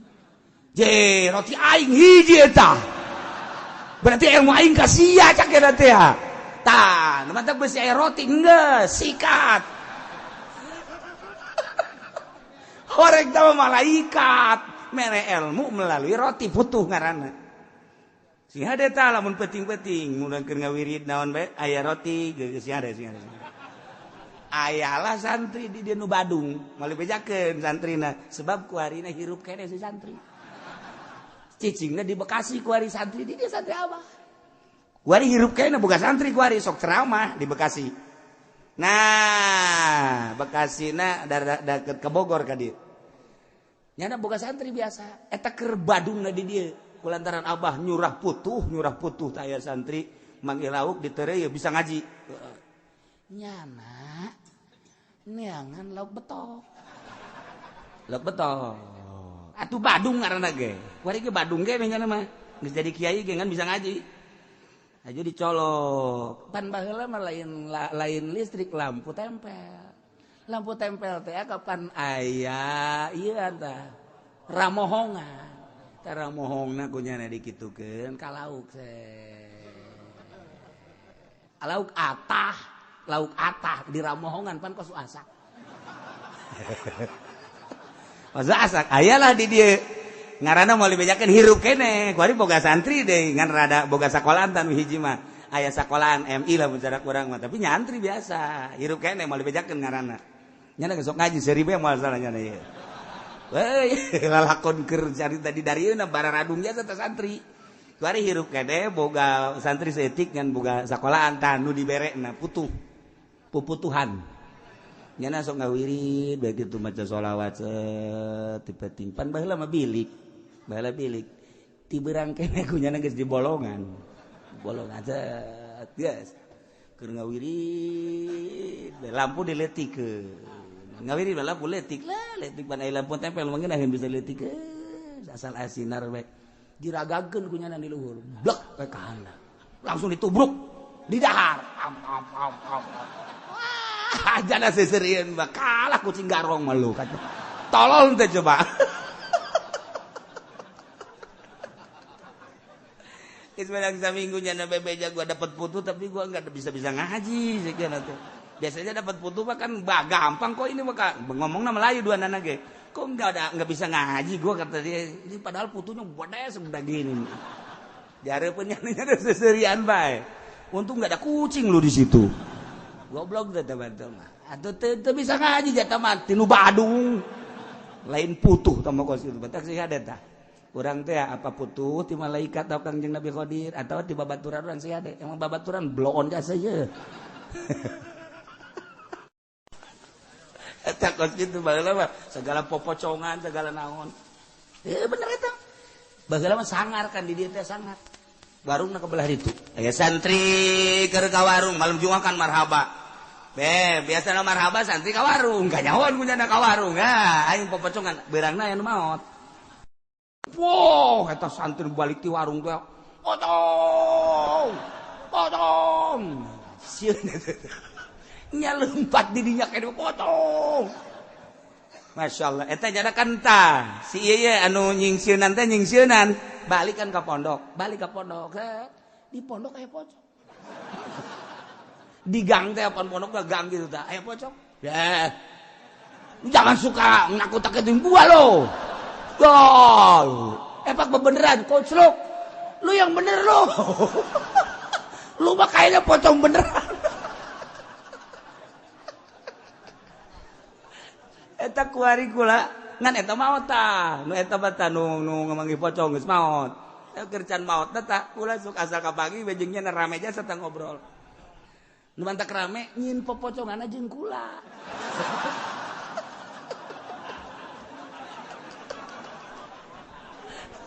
Je, roti aing hiji eta. Berarti ilmu aing ka sia cak kira teh. Tah, nu mantap beusi aya roti geus sikat. Horeg teh malaikat mere ilmu melalui roti putuh ngaranna. Sing hade tah lamun penting-penting mun keur ngawirid naon bae aya roti geus sing hade sing hade. Ayalah santri di dieu nu Badung, moal dibejakeun santrina sebab kuarina hirup keneh si santri. Cicingna di Bekasi kuari santri di dieu santri abah. Kuari hirup keneh boga santri kuari sok ceramah di Bekasi. Nah, Bekasina deket ke Bogor ka dieu. Nyana boga santri biasa, eta keur Badungna di dieu. Kulantaran abah nyurah putuh taya santri manggil lauk ditereu bisa ngaji. Nyana neangan lauk betok. Lauk betok. Atuh Badung ngaranna ge. Kuari ge Badung ge nyana mah. Geus jadi kiai ge ngan bisa ngaji. Aja dicolok. Pan baheula mah lain listrik lampu tempel. Lampu tempel teh kapan aya ieu tah ramohongan. Ramohongna ku nyana dikitukeun ka lauk lauk atah di ramohongan pan kos asak. Kos asak ayalah di dieu ngaranna moal dibejakeun hirup keneh kuari boga santri deui ngan rada boga sakolahan tan hiji mah aya sakolahan MI lah mun cara kurang mah tapi nyantri biasa hirup keneh moal dibejakeun ngaranna nyana geus sok ngaji seribu yang moal salah nyana ieu. Weh, lalakon keur carita di darieuna bararadung jasa teh santri. Kuari hirup keneh boga santri seetik ngan boga sakolahan tah nu diberekna putuh. Puputuhan. Nyana sok ngawirid bae kitu maca sholawat tipe timpan baheula mah bilik. Baheula bilik. Ti beurang keneh ku nyana geus di bolongan. Bolongan set geus. Keur ngawirid lampu diletikeun. Ngawiri lampu letik lah, letik pan aya lampu tempel mah ngeunaheun bisa letik asal asinar we. Diragakeun ku nyana di luhur, blek we ka handap. Langsung ditubruk di dahar. Am am am am. Wah, jana seserieun mah kalah kucing garong mah lu. Tolol teh coba. Geus menang saminggu nyana bebeja gua dapat putu tapi gua enggak bisa-bisa ngaji sekian atuh. Biasanya dapat putu mah kan gampang kok ini mah ngomongna Melayu dua nana ge. Kok enggak bisa ngaji gua kata dia. Ini padahal putunya gede segede gini. Dihareupeun nyana seserian bae. Untung enggak ada kucing lu di situ. Goblok teh teman-teman mah. Atuh teu bisa ngaji jatah mah tinu Badung. Lain putuh tah mah kos kitu. Batak sih hade tah. Urang teh apa putuh ti malaikat atau Kangjeng Nabi Khidir atau ti babaturan urang sih hade. Emang babaturan bloon jasa ye. Takut gitu baheula mah segala popocongan segala naon. Bener eta. Baheula mah sangar kan di dieu teh sangar. Warungna ke belah ditu. Aya santri keur ka warung malam Jumat kan marhaba. Be, biasana marhaba santri ka warung, kanyahoan ku nyana ka warung. Ah, aing popocongan beurangna aya nu maot. Wow, eta santri balik ti warung teh. Potong. Potong. Sieun nya lompat didinya kene potong. Masya Allah, eta jada kan tah si ieu anu nyingsieunan teh nyingsieunan balik kan ka pondok, balik ka pondok. Di pondok aya pocong. Di gang teh apaan pondok ke gang gitu tah aya pocong. Ya. Jangan suka nakut-nakutin gua lo. Gol. Pak bebeneran koclok. Lu yang bener lu. Lu mah kayaknya pocong beneran. Eta kuari kula ngan eta maot tah nu eta mah tah nu ngamanggih pocong geus maot. Keur can maot teh tah kula sok asal kapagi bejengnya rame jasa tah ngobrol. Nu mantak rame nyin popocongan jeung kula.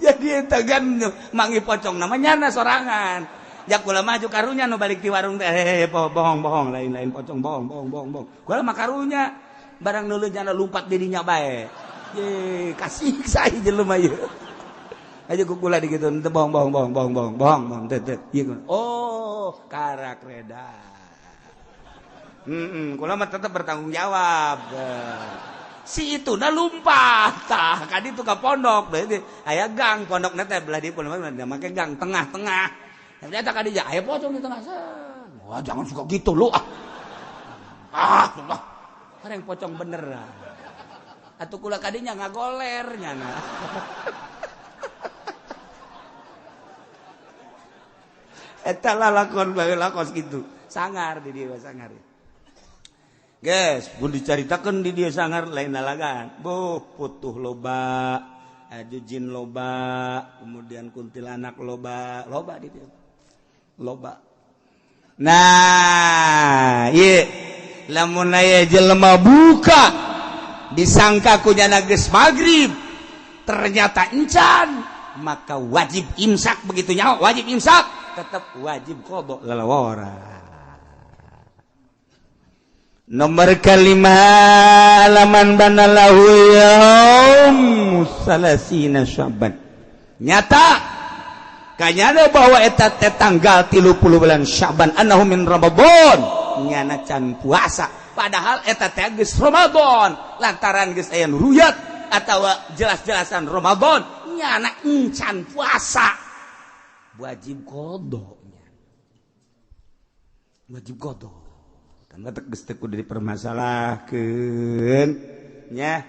Jadi eta gan mangi pocong namanya nyana sorangan. Ya kula maju karunya nu balik di warung teh bohong-bohong lain-lain pocong bohong bohong bohong bohong. Kula mah karunya barang neuleuh nyana lumpat dirinya bae. Ye kasih saya jelema ieu. Aja ku kula digitu teu bohong bohong bohong bohong bohong bohong bohong teu teu. Oh, karak reda. Kula mah tetep bertanggung jawab. Si itu na lumpat tah kadi itu ka pondok berarti aya gang pondokna teh belah di pondok make gang tengah-tengah. Ternyata kadi aya pocong di tengah. Wah, jangan suka gitu lu ah. Ah, Allah. Kareng pocong bener. Atuh kula kadinya ngagoler nyana. Eta lalakon baheula kos kitu. Sangar di dieu sangar. Guys, pun dicaritakeun di dieu sangar lain lalagan. Buh, putuh loba, jin loba, kemudian kuntilanak loba, loba di dieu. Loba. Nah, ieu lamun aya jelema buka disangka ku nyana geus magrib, ternyata encan, maka wajib imsak begitu nyaho, wajib imsak, tetap wajib qada lalawara. Nomor kelima laman banalahu yaum salasina Syaban. Nyata kanyana bahwa eta teh tanggal 30 bulan Syaban annahu min Ramadan nyana can puasa padahal eta teh geus Ramadan lantaran geus aya nu ruyat atawa jelas-jelasan Ramadan nyana encan puasa wajib qada nya wajib qada. Karena geus teu kudu dipermasalahkeun nya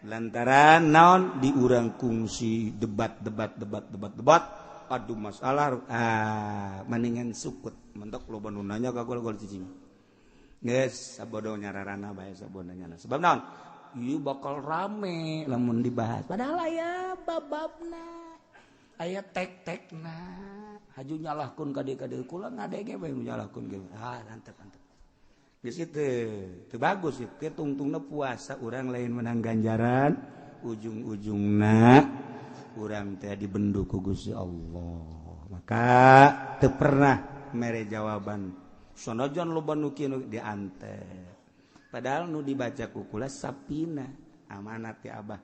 lantaran naon di urang kungsi debat debat debat debat debat aduh masalah ah mendingan sukut mentok loba nu nanya ka kula gol cicing geus sabodo nyararana bae sabodo nyana sebab naon ieu bakal rame lamun dibahas padahal aya bababna aya tek-tekna haju nyalahkeun ka dieu kula ngadege bae nyalahkeun ge ah antep antep geus kitu teu bagus ieu tungtungna puasa urang lain menang ganjaran ujung-ujungna urang teh dibendu ku Gusti Allah maka teu pernah mere jawaban sanajan loba nu kieu diante padahal nu dibaca ku kula sapina amanat ti abah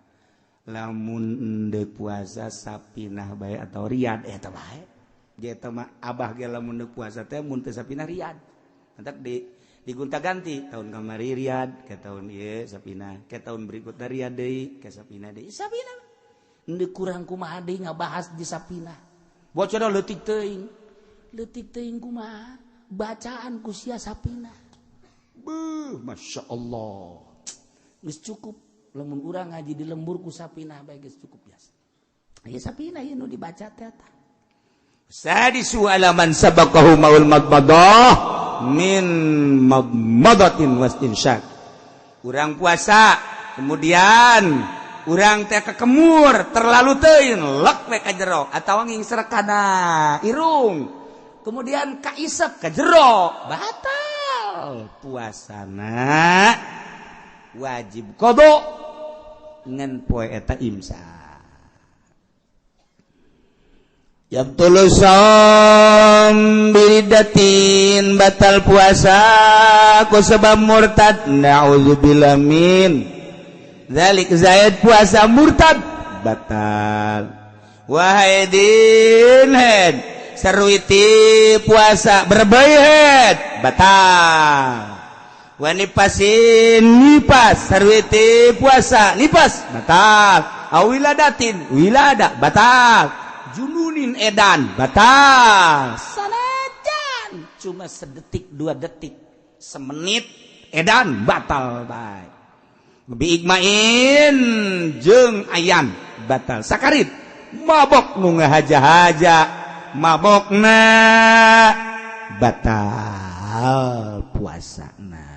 lamun endeu puasa sapinah bae atau riyad eta bae ge eta mah abah ge lamun endeu puasa teh mun teu sapinah riyad entak di digonta-ganti tahun kamari riyad ke tahun ieu sapina ke tahun berikutna riyad deui ke sapina deui sapina endeu kurang kumaha deui ngabahas di sapina bocor leutik teuing kumaha bacaan ku sia sapina beuh Masya Allah geus cukup lamun urang ngaji di lembur ku sapina bae geus cukup biasa ieu sapina ieu nu dibaca teh eta sadisu alaman sabaqahu maul madmadah min madmadatin wastinsyak. Urang puasa kemudian urang teh kekemur terlalu teuing lek we ka jero atawa ngingsrek kana irung kemudian kaisep ka jero batal puasana wajib qada ngan poe eta imsak. Yabtulu shaum biridatin batal puasa ku sebab murtad na'udzubillah min dzalik zaid puasa murtad batal wahaidin head sarwiti puasa berbayhet batal wanipasin nipas sarwiti puasa nipas batal awiladatin wilada batal jununin edan batal sanajan cuma sedetik dua detik semenit edan batal bae biigmain jeung ayam batal sakarit mabok nu ngahaja-haja mabokna batal puasana.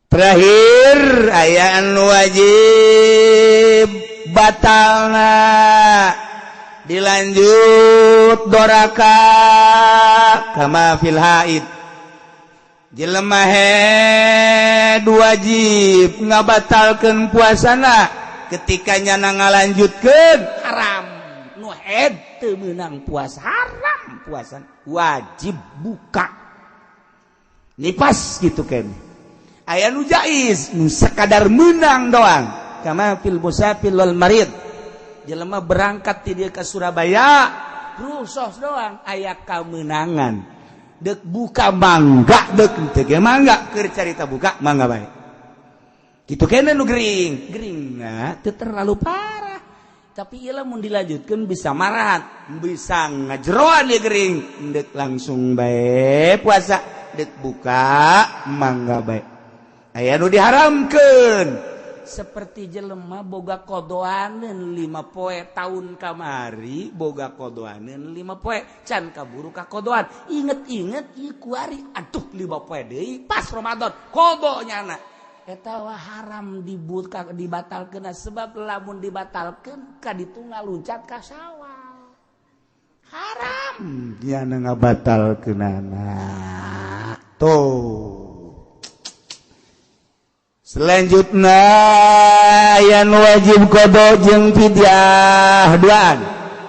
Terakhir aya anu wajib batalna dilanjut doraka Kama fil haid, jelema haid wajib ngabatalkeun puasana ketika nyana ngalanjutkeun haram. Nu haid teu meunang puasa, haram puasa, wajib buka nipas gitu kan. Aya nu jaiz nu sekadar meunang doang, kama fil musafir wal marid. Jelema berangkat ti dieu ka Surabaya rusos doang aya kamenangan, dek buka mangga dek teu ge mangga, keur carita buka mangga bae kitu kene. Nu gering geringna teu terlalu parah, tapi ieu lamun dilanjutkeun bisa marahat, bisa ngajeroan ieu gering. Dek langsung bae puasa, dek buka mangga bae. Aya nu diharamkeun seperti jelema boga kodoaneun 5 poe tahun kamari, boga kodoaneun 5 poe can kaburu ka kodoan, inget-inget ieu kuari aduh 5 poe deui pas Ramadan kodo nyana, eta wah haram dibuka dibatalkeun, sebab lamun dibatalkeun ka ditu ngaluncat ka Sawal, haram nyana ngabatalkeunana tuh. Selanjutnya yang wajib qada jeung fidyah duaan,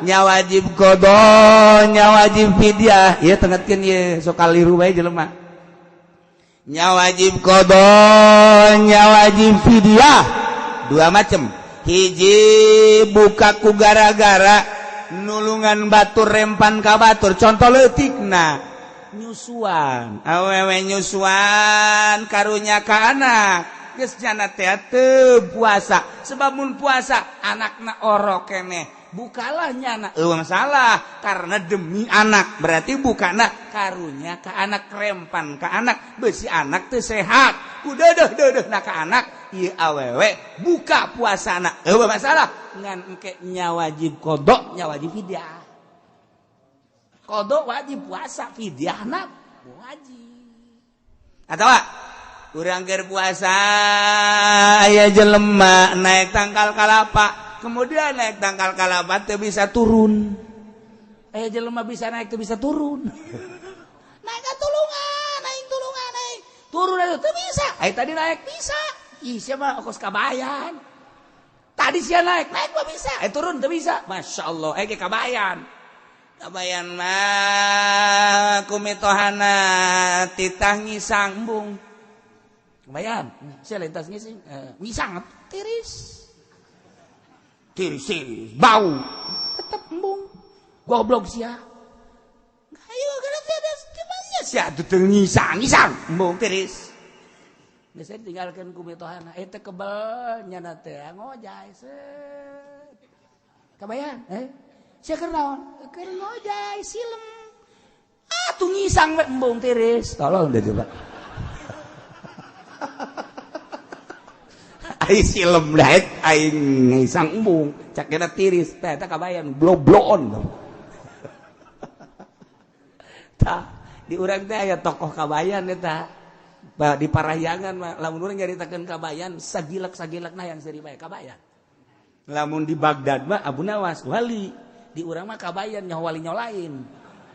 nya wajib qada nya wajib fidyah. Ieu tengetkeun ieu sok kaliru bae jelema. Nya wajib qada nya wajib fidyah dua macam. Hiji buka ku gara-gara nulungan batur rempan ka batur, contoh leutikna nyusuan, awewe nyusuan karunya ka anak, geus nyana teh teu puasa, sebab mun puasa anakna orok keneh, bukalah nyana eueuh masalah karena demi anak, berarti bukana karunya ka anak, rempan ka anak, besi anak teu sehat ku deudeuh-deudeuhna ka anak, ieu awewe buka puasana eueuh masalah, ngan engke nya wajib qada nya wajib fidyah. Qada wajib puasa, fidyahna wajib. Atawa urang keur puasa aya jelema naik tangkal kalapa, kemudian naik tangkal kalapa teu bisa turun. Aya jelema bisa naik teu bisa turun. Naik ka tulungan, naik tulungan, naik turun atuh teu bisa. Ai tadi naik bisa. Ih sia mah kos kabayan. Tadi sia naik, naik mah bisa, eh turun teu bisa. Masya Allah, eh ge kabayan. Kabayan mah kumitohana titah ngisang embung. Kabayan, sia lintas ngising, ngisang tiris. Tiris, tiris, bau. Tetep embung. Goblok sia. Ayo kana sia gimana sia teu ngisang, ngisang, embung tiris. Geus ditinggalkeun ku mitohana, eta kebel nyana teh ngojay set. Kabayan, eh? Sia keur naon? Keur ngojay silem. Ah, tuh ngisang we embung tiris. Tolong deh coba. Ai silem daet aing ngisang embung, cak kena tiris teh eta kabayan blobloon. Tah, di urang teh aya tokoh kabayan eta. Di Parahyangan mah lamun urang nyaritakeun kabayan sagilek-sagilekna yang seuri bae kabayan. Lamun di Baghdad mah Abu Nawas wali, di urang mah kabayan nyaho wali nyaho lain.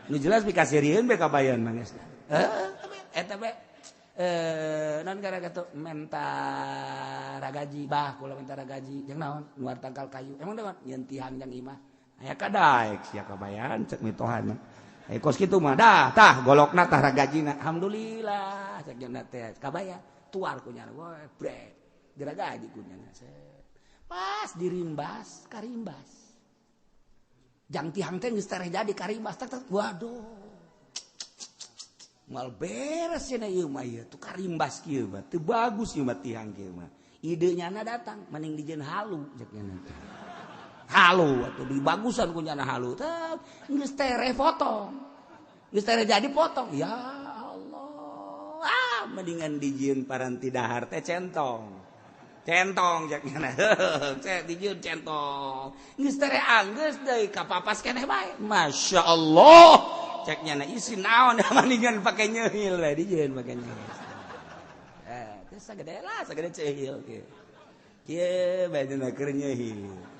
Nu jelas pikaseurieun bae kabayan mah geus. Heeh, eta bae non gara kitu menta ragaji bah kula menta ragaji jeung naon nuar tangkal kayu. Emang naon nyeun tihang jang imah. Aya kadaek sia kabayan cek mitohana. Eh kos kitu mah dah tah golokna tah ragajina. Alhamdulillah cek jeung teh kabayan tuar ku nyana we brek diragaji ku nyana. Pas dirimbas karimbas. Jang tihang teh geus tereh jadi karimbas tak tak waduh. Moal beres cenah ieu mah ieu tuh karimbas kieu mah teu bagus ieu mah tihang kieu mah. Ide nyana datang mending dijieun halu cek nyana teh. Halu atuh dibagusan ku nyana halu teh geus tereh potong. Geus tereh jadi potong. Ya Allah. Ah mendingan dijieun paranti dahar teh centong. Centong cek nyana. Cek dijieun centong. Geus tereh anggeus deui kapapas keneh bae. Masya Allah. Cek nyana isi naon mendingan pake nyeuhil we dijieun pake nyeuhil. Teh sagede lah sagede ceuhil kieu. Kieu bae dina keur nyeuhil.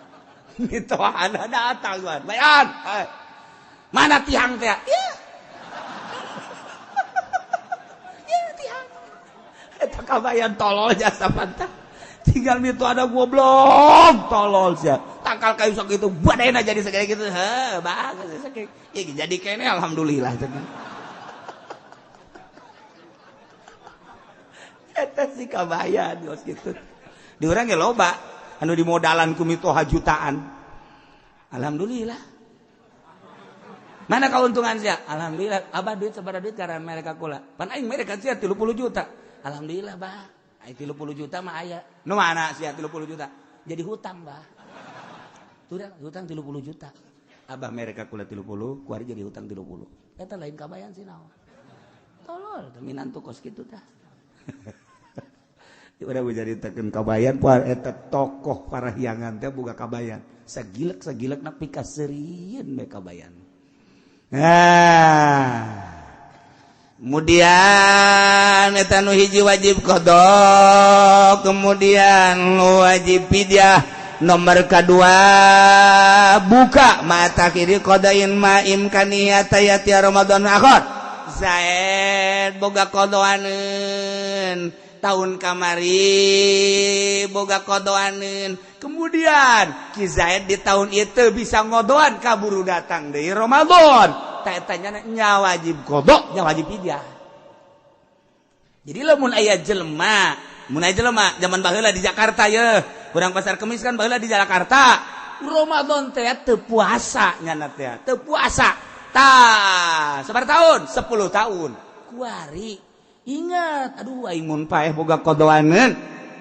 Mitohana datang tuan. Bayan. Mana tihang teh? Ieu. Eta kabayan tolol jasa pantah. Tinggal itu ada goblok tolol sia. Tangkal kayu sok itu badena jadi segede gitu. Heh, bagus sakitu. Ya jadi kene alhamdulillah. Eta si kabayan geus kitu. Di urang ge loba anu dimodalan ku mitoha jutaan. Alhamdulillah. Mana keuntungan sia? Alhamdulillah, abah duit sabaraha duit karena mereka kula. Pan aing mereka sia 30 juta. Alhamdulillah, bah. Aing 30 juta mah aya. Nu mana sia 30 juta? Jadi hutang, bah. Tuh hutang 30 juta. Abah mereka kula 30, kuari jadi hutang 30. Eta lain kabayan sih naon. Tolol, minantu kos kitu tah. Udah diceritakeun kabayan poe eta tokoh parahyangan teh boga kabayan. Sagilek-sagilekna pikaseurieun we kabayan. Nah, kemudian eta nu hiji wajib qada, kemudian wajib fidyah. Nomor kedua buka mata kiri qadain ma imkaniyata yati Ramadan akhir. Zaid boga qodoaneun tahun kamari boga qodoaneun, kemudian Ki Zaid di tahun itu bisa ngodoan kaburu datang dari Ramadan. Tanya nya wajib qada, nya wajib fidyah. Jadi lamun aya jelema, mun aya jelema zaman baheula di Jakarta ye, urang pasar Kemis kan baheula di Jakarta. Ramadan teh teu puasa nyana teh, teu puasa. Tah, sabaraha tahun? 10 tahun. Kuari ingat, aduh aing mun paeh boga qodoaneun.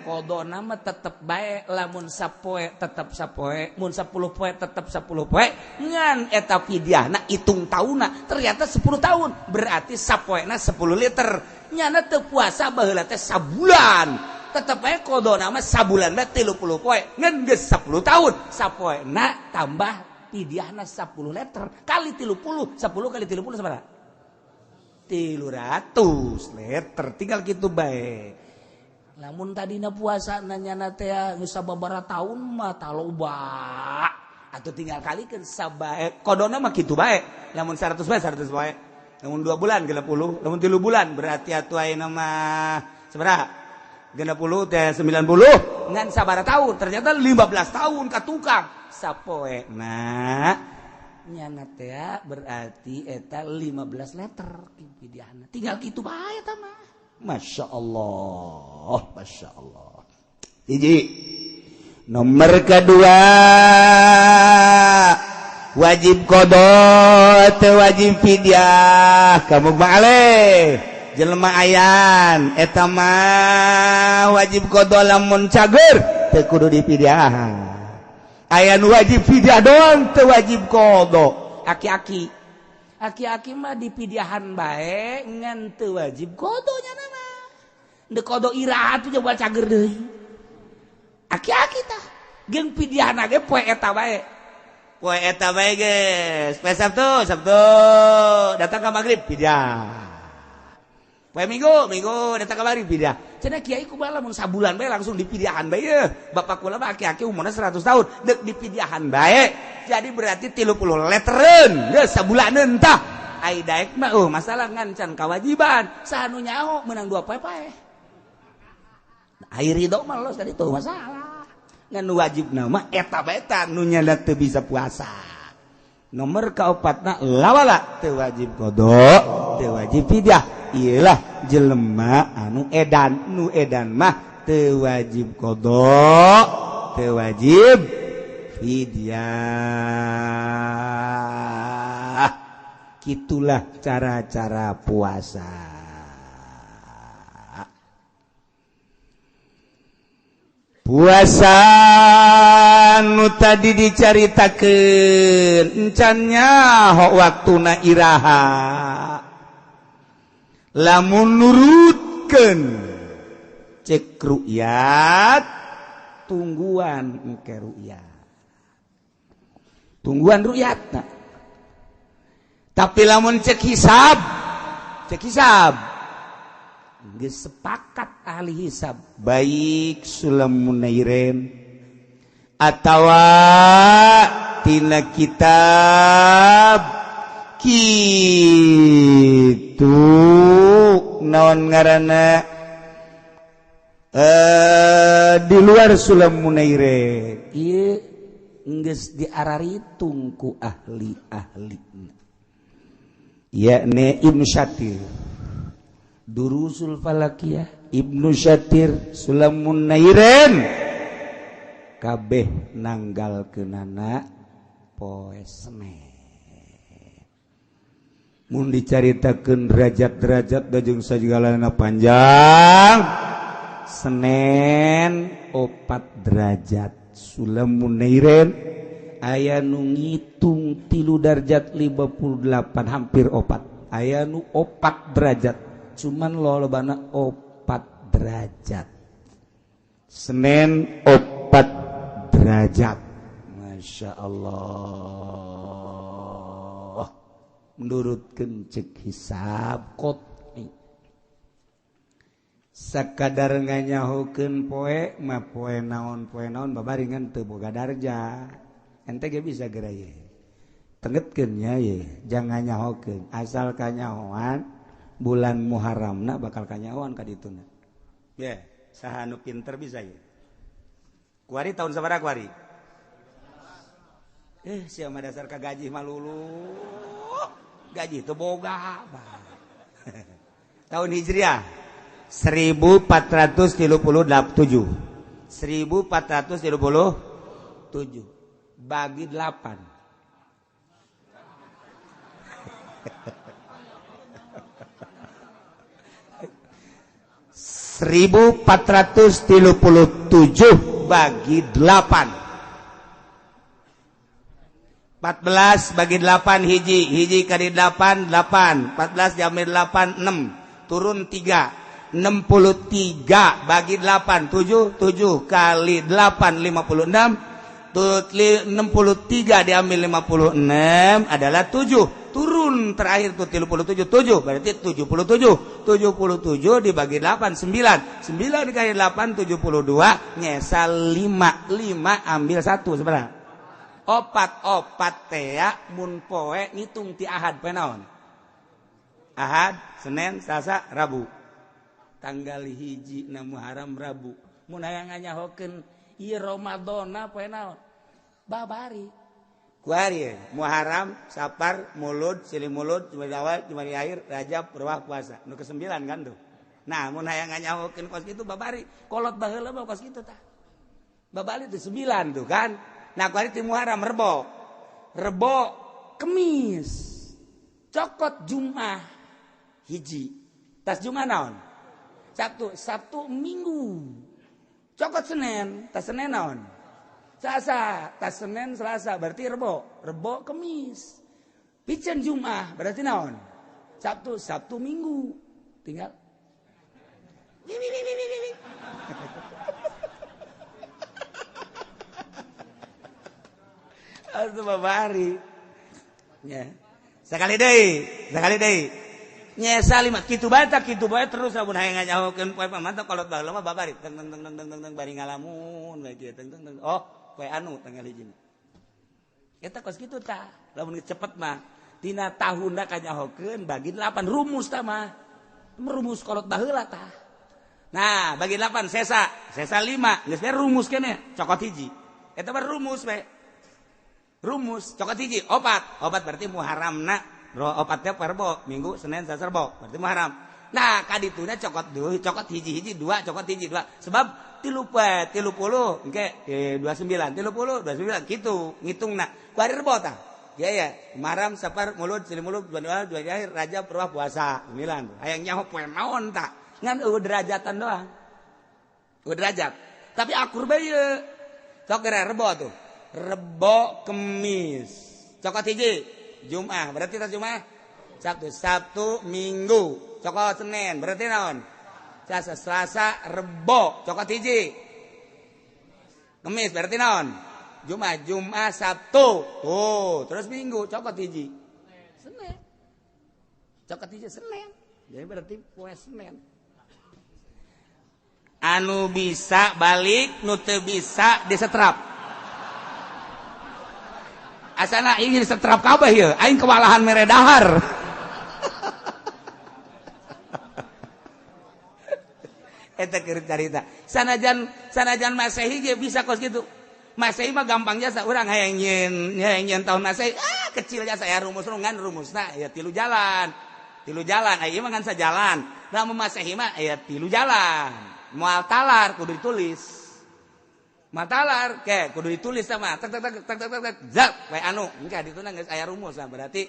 Qadona mah tetep bae, lamun sapoe tetep sapoe, mun 10 poe tetep 10 poe, ngan eta fidyahna hitung taunna ternyata 10 tahun, berarti sapoena 10 liter. Nyana teu puasa baheula teh sabulan. Tetep bae qadona mah sabulan bae 30 poe, ngan geus 10 tahun, sapoena tambah fidyahna 10 liter kali 30, 10 kali 30 sabaraha? 300 liter, tinggal gitu bae. Lamun tadina puasa nanyana teh geus sababaraha tahun mah taloba. Atuh tinggal kalikeun sabae qadona mah kitu bae. Lamun 100 bae 100 bae. Lamun 2 bulan 60, lamun 3 bulan berarti atuh ayeuna mah sabaraha? 60 teh 90 ngan sabaraha tahun? Ternyata 15 tahun ka tukang sapoe. Nah, nyana teh berarti eta 15 liter fidyahna. Tinggal kitu bae eta mah. Masya Allah, Masya Allah. Hiji. Nomor kedua wajib qada teu wajib fidyah. Kamu ma'aleh jelema ayan eta mah wajib qada lamun cager teu kudu dipidyahan. Aya nu wajib fidyah doang teu wajib qada. Aki-aki. Aki-aki mah dipidyahan bae ngan teu wajib qada nya mah. Deuk qada iraha tuh coba cager deui. Aki-aki tah jeung pidyahna ge poe eta bae. Poe eta bae geus. Poe Sabtu, Sabtu datang ka magrib pidyah. Poe Minggu, Minggu datang ka magrib pidyah. Cenah kiai kumaha lamun sabulan bae langsung dipidyahan bae yeuh. Bapak kula mah aki-aki umurna 100 tahun deuk dipidyahan bae. Jadi berarti 30 letreun geus sabulaneun tah. Ai daek mah masalah ngan can kawajiban. Saha nu nyaho meunang 2 poe paeh. Ai ridho mah los tadi tuh masalah. Ngan wajib nama eta bae ta nu nyana teu bisa puasa. Nomor kaopatna lawala teu wajib qada, teu wajib fidyah. Iyalah jelema anu edan, nu edan mah teu wajib qada, teu wajib fidyah. Kitulah cara-cara puasa. Puasa nu tadi dicaritakeun encan nyaho waktuna iraha. Lamun nurutkeun cek ru'yat tungguan engke ru'yat. Tungguan ru'yatna. Tapi lamun cek hisab geus sepakat ahli hisab baik Sulam Munairin atawa tina kitab kitu naon ngaranna Di luar Sulam Munairin ieu geus diararitung ku ahli-ahli yakni Ibnu Syatir Durusul Falakiyah Ibnu Syatir Sulam Munairin kabeh nanggalkeunana poe Senin. Mun dicaritakeun derajat-derajat da jeung sagalana panjang Senin 4 derajat Sulam Munairin aya nu ngitung 3 derajat 58 hampir 4 aya nu 4 derajat cuman lolobana 4 derajat Senin 4 derajat. Masya Allah menurutkeun cek hisab qot'i sakadar nganyahokeun poe mah poe naon babaringan teu boga darja ente ge bisa geura ye tengetkeun nya ye jangan nyahokeun asal kanyahoan bulan Muharramna bakal kanyahoan ka dituna ye saha nu pinter bisa ye kuari tahun sabaraha kuari sia mah dasar ka gaji mah lulu gaji teu boga tahun Hijriah 1437 1437 bagi 8 1437 bagi 8 14 bagi 8 hiji hiji kali 8 8 14 jamir 8 6 turun 3 63 bagi 8 7 7 kali 8 56 63 diambil 56 adalah 7 turun terakhir tuh 37 7 berarti 77 77 dibagi 8 9 9 dikali 8 72 nyesal 5 5 ambil 1 sebenarnya opat tea mun poe ngitung ti Ahad poe naon Ahad Senin Selasa Rabu tanggal 1 na Muharram Rabu mun hayang nganyahokeun ieu Ramadana poe naon babari kuari Muharram Sapar Mulud Silih Mulud Jumadi Awal Jumadi Akhir Rajab Ruwah puasa nu ke-9 kan tuh. Nah mun hayang nganyahokeun kos kitu babari kolot baheula mah kos kitu tah babari teh 9 tuh kan. Nah kuari ti Muharram Rebo Rebo Kemis cokot Jumat hiji tas Jumat naon Sabtu Sabtu Minggu cokot Senin tas Senin naon Selasa tas Senin Selasa berarti Rebo Rebo Kemis piceun Jumat berarti naon Sabtu Sabtu Minggu tinggal Aduh babari ya sekali deui nyesa lima kitu bae tak kitu bae terus lamun hayang nganyahokeun poe pamantau kolot baheula mah babari teng teng teng teng teng bari ngalamun bae kieu teng teng teng oh poe anu tanggal hiji eta kos kitu tah lamun cepet mah tina tahunna kanyahokeun bagi 8 rumus tah mah rumus kolot baheula tah. Nah bagi 8 sesa sesa 5 geus rumus keneh cokot hiji eta mah rumus we rumus cokot hiji opat opat berarti Muharramna opatnya Rebo Minggu Senin Selasa Rebo berarti Muharram. Nah kadituna cokot dua cokot hiji-hiji dua cokot hiji dua sebab 30 engke 29 30 29 kitu ngitungna kuari Rebo tah ya ya Muharram Sapar Mulud Silih Mulud Jumadi Jumadi Akhir Rajab Ruwah puasa 9 hayang nyaho poe naon tah ngan eueuh derajatan doang eueuh derajat tapi akur bae ieu sok geura Rebo tuh Rebo Kemis cokot hiji Jumat berarti tas Jumat Sabtu Sabtu Minggu cokot Senin berarti naon Selasa Selasa Rebo cokot hiji Kemis berarti naon Jumat Jumat Sabtu tuh terus Minggu cokot hiji Senin cokot hiji Senin jadi berarti poe Senin anu bisa balik nu teu bisa disetrap asana ingin setrap kabeh ieu aing kewalahan mere dahar. Eta keur carita. Sanajan sanajan Masehi ge bisa kos gitu. Masehi mah gampang jasa urang hayang nyieun tahun Masehi. Ah, kecil jasa ya rumus ngan rumusna ya tilu jalan. Tilu jalan, aya mah ngan sajalan. Nah, Masehi mah aya tilu jalan. Moal talar kudu ditulis. Moal talar ke kudu ditulis sama tek tek tek tek tek tek zap we anu engke dituna geus aya rumus nah berarti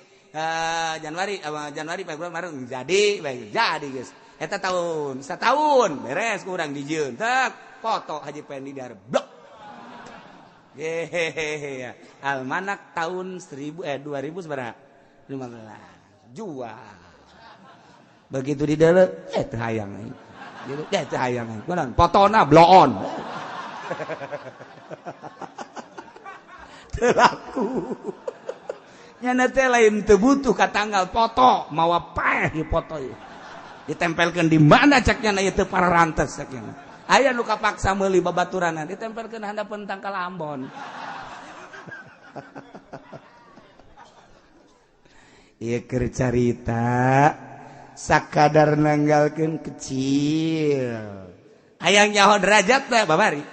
Januari Januari Februari Maret jadi baik jadi geus. Eta tahun setahun beres kurang dijieun tek foto Haji Pendi dar blok. Hehehe almanak tahun 2015 jual. Begitu di dalam teu hayang aing. Gitu teu hayang aing. Kunaon fotona bloon. Teu laku. Nyana teh lain teu butuh ka tanggal foto mawa paeh ieu foto ieu. Ditempelkeun di mana cek nyana ieu teu pararantes cek nyana. Aya nu kapaksa meuli babaturanna ditempelkeun handapeun tangkal Ambon. Ieu keur carita sakadar nanggalkeun kecil. Hayang nyaho derajat teh babari.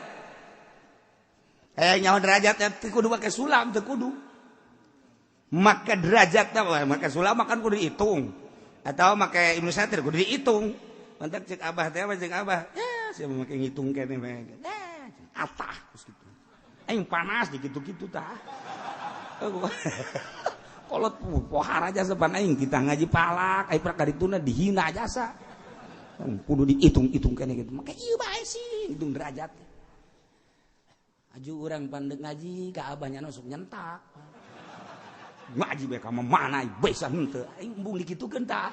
Hayang nyaho derajat teh kudu make sulam teu kudu. Maka derajat teh make sulam makan kudu dihitung. Atau make Ibnu Satir kudu dihitung. Mantap cek abah teh cek abah. Ya sia make ngitung keneh bae. Atah geus kitu. Aing panas dikitu-kitu tah. Kolot pohara jasa pan aing kita ngaji palak, aing prak kadituna dihina jasa. Kudu dihitung-hitung keneh kitu. Make ieu bae sih hitung derajat. Aju urang pandek ngaji ka abahnya sok nyentak. Ngaji bae ka mana bisa henteu aing embung dikitukeun tah.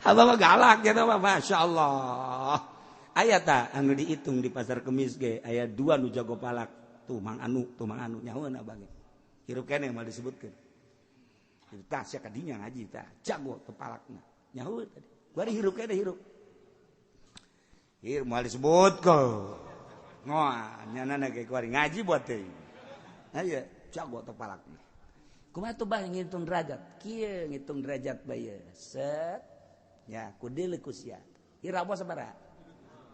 Abah mah galak gitu mah masyaallah. Aya tah anu dihitung di pasar Kemis ge aya dua nu jago palak. Tuh mang anu nyahoeun abah ge. Hirup keneh moal disebutkeun. Tah sia kadinya ngaji tah jago teu palakna. Nyahoeun tadi. Bari hirup keneh hirup. Hirup moal disebutkeun. Ngoa nyana ge kuari ngaji buat teh. Aya jago teu palakna. Kumaha tuh bah ngitung derajat? Kieu ngitung derajat bae. Set. Ya, kudu ku sia. Ira apa sabaraha?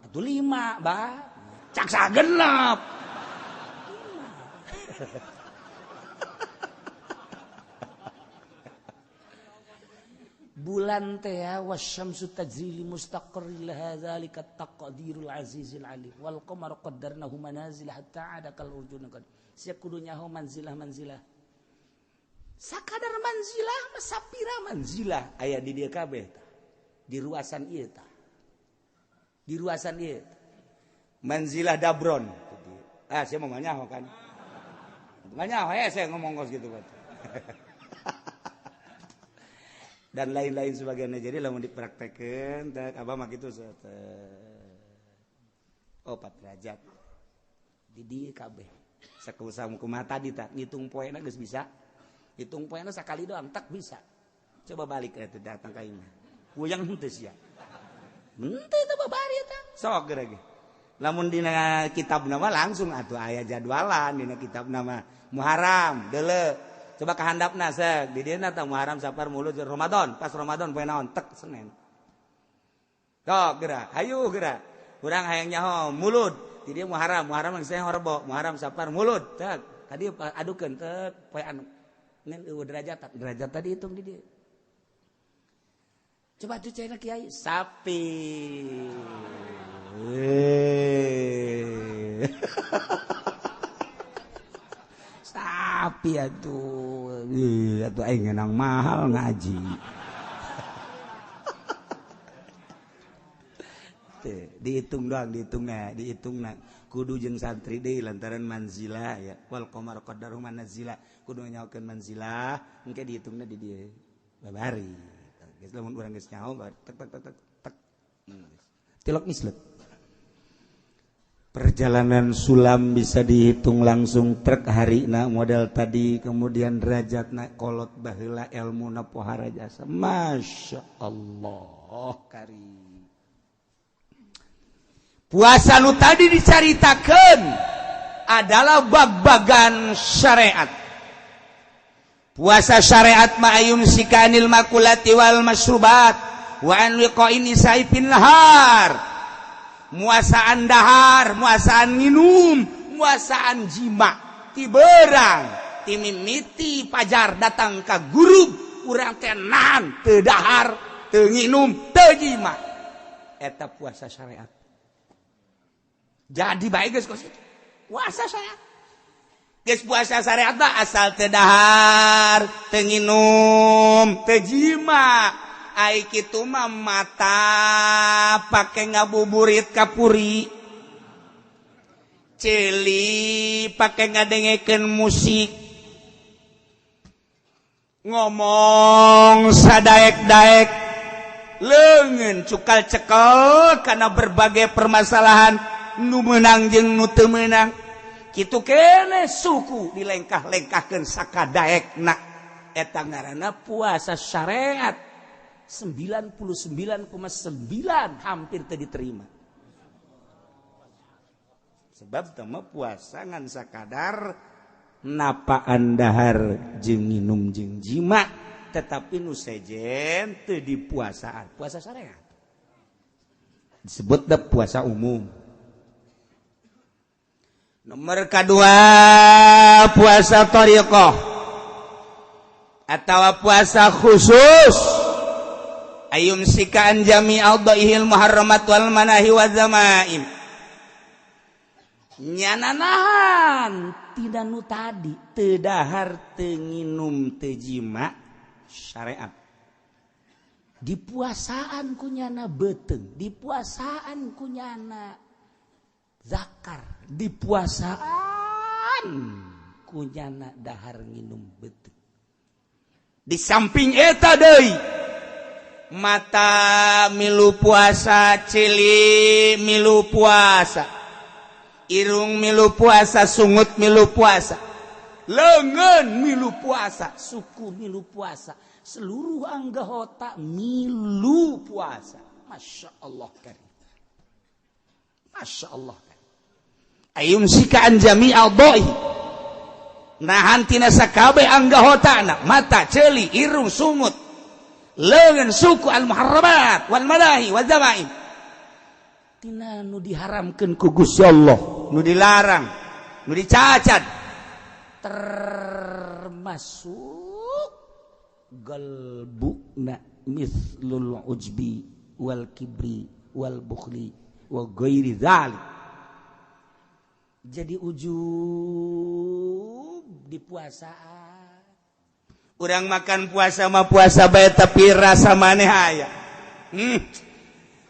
Atuh 5, bah. Cak sagenep. Bulan teh wasyamsu tajri li mustaqarrin laha zalika taqdirul azizil alim wal qamaru qaddarnahu manazil hatta ada kal urjun qad. Sia kudu nyaho manzilah manzilah. Sakadar manzilah mah sapira manzilah aya di dieu kabeh tah. Di ruasan ieu tah. Di ruasan ieu. Manzilah Dabron. Ah, saya mau nyaho kan. Nyaho ya saya ngomong kos gitu kan. Dan lain-lain sebagainya. Jadi lamun dipraktekeun teh abah mah kitu oh 4 derajat. Di dieu kabeh. Sakusaha kumaha tadi tah ngitung poena geus bisa. Hitung poena sakali doang tak bisa. Coba balik atuh datang ka imah. Puyang henteu sia. Henteu teh babari eta. Sok geura ge. Lamun dina kitab nama langsung atuh aya jadwalan dina kitab nama Muharram deuleu. Coba kahandapna seuk di dieu tah Muharram Safar Mulud Ramadan, pas Ramadan poe naon tek Senin. Sok geura, hayu geura. Urang hayang nyaho Mulud, di dieu Muharram, Muharram geus Rebo, Muharram Safar Mulud tek. Tadi adukeun tek poe anu. Ngan eueuh derajat, derajat tadi hitung di dieu. Coba tuh cina kiai sapi. Sapi atuh. Atuh aing ngenang mahal ngaji. Dihitung doang, dihitungna, dihitungna. Kudu jeung santri deui lantaran manzilah ya. Wal qamar qaddaru manazila. Kudu nyaokeun manzilah, engke dihitungna di dieu. Babari. Geus lamun urang geus nyaho tek tek tek tek. Tilok mislet. Perjalanan sulam bisa dihitung langsung truk harina model tadi, kemudian derajatna kolot baheula elmuna pohara jasa. Masya Allah karim. Puasa nu tadi dicaritakeun adalah bag-bagan syariat. Puasa syariat ma'ayum sikanil makulati wal masrubat. Wa an wiqa'in nisa'i fin nahar, muasaan dahar, muasaan minum, muasaan jima ti berang ti mimiti pajar datang ka gurub urang teh nahan teu dahar, teu nginum, teu jima. Eta puasa syariat. Jadi baik geus kos itu puasa syariat. Geus puasa syariat mah asal teu dahar, teu nginum, teu jima. Ai kitu mah mata pake ngabuburit kapuri, ceuli pake ngadengekeun musik, ngomong sadaek-daek, leungeun cukal cekel karena berbagai permasalahan nu meunang jeung nu teu meunang. Kitu kene suku dilengkah-lengkahkeun sakadaekna. Eta ngaranna puasa syariat. 99,9 hampir teu diterima. Sebab teu mah puasa ngan sakadar napaan dahar jeung nginum jeung jima, tetapi nu sejen teu dipuasaan. Puasa syariat disebut da puasa umum. Nomor kedua puasa thariqah atau puasa khusus. Ayum sikaan jami aldaihil muharramat wal manahi wa zamaim. Nyana nahan tidak nu tadi teu dahar, teu nginum, teu jima syariat. Dipuasaan ku nyana beuteung, dipuasaan ku nyana zakar, dipuasaan ku nyana dahar nginum beuteung. Di samping eta deui mata milu puasa, ceuli milu puasa, irung milu puasa, sungut milu puasa, leungeun milu puasa, suku milu puasa, seluruh anggota milu puasa. Masya Allah karim, Masya Allah karim. Ayum sikaan jami'al doi, nahan tina sakabeh anggotana, mata, ceuli, irung, sungut, leungeun, suku, al muharramat wal manahi wal zamaim, tina nu diharamkeun ku Gusti Allah, nu dilarang, nu dicacat, termasuk galbuna mislul ujbi wal kibri wal bukhli wa ghairi dzalik. Jadi ujub di puasaan. Urang makan puasa mah puasa bae tapi rasa maneh aya.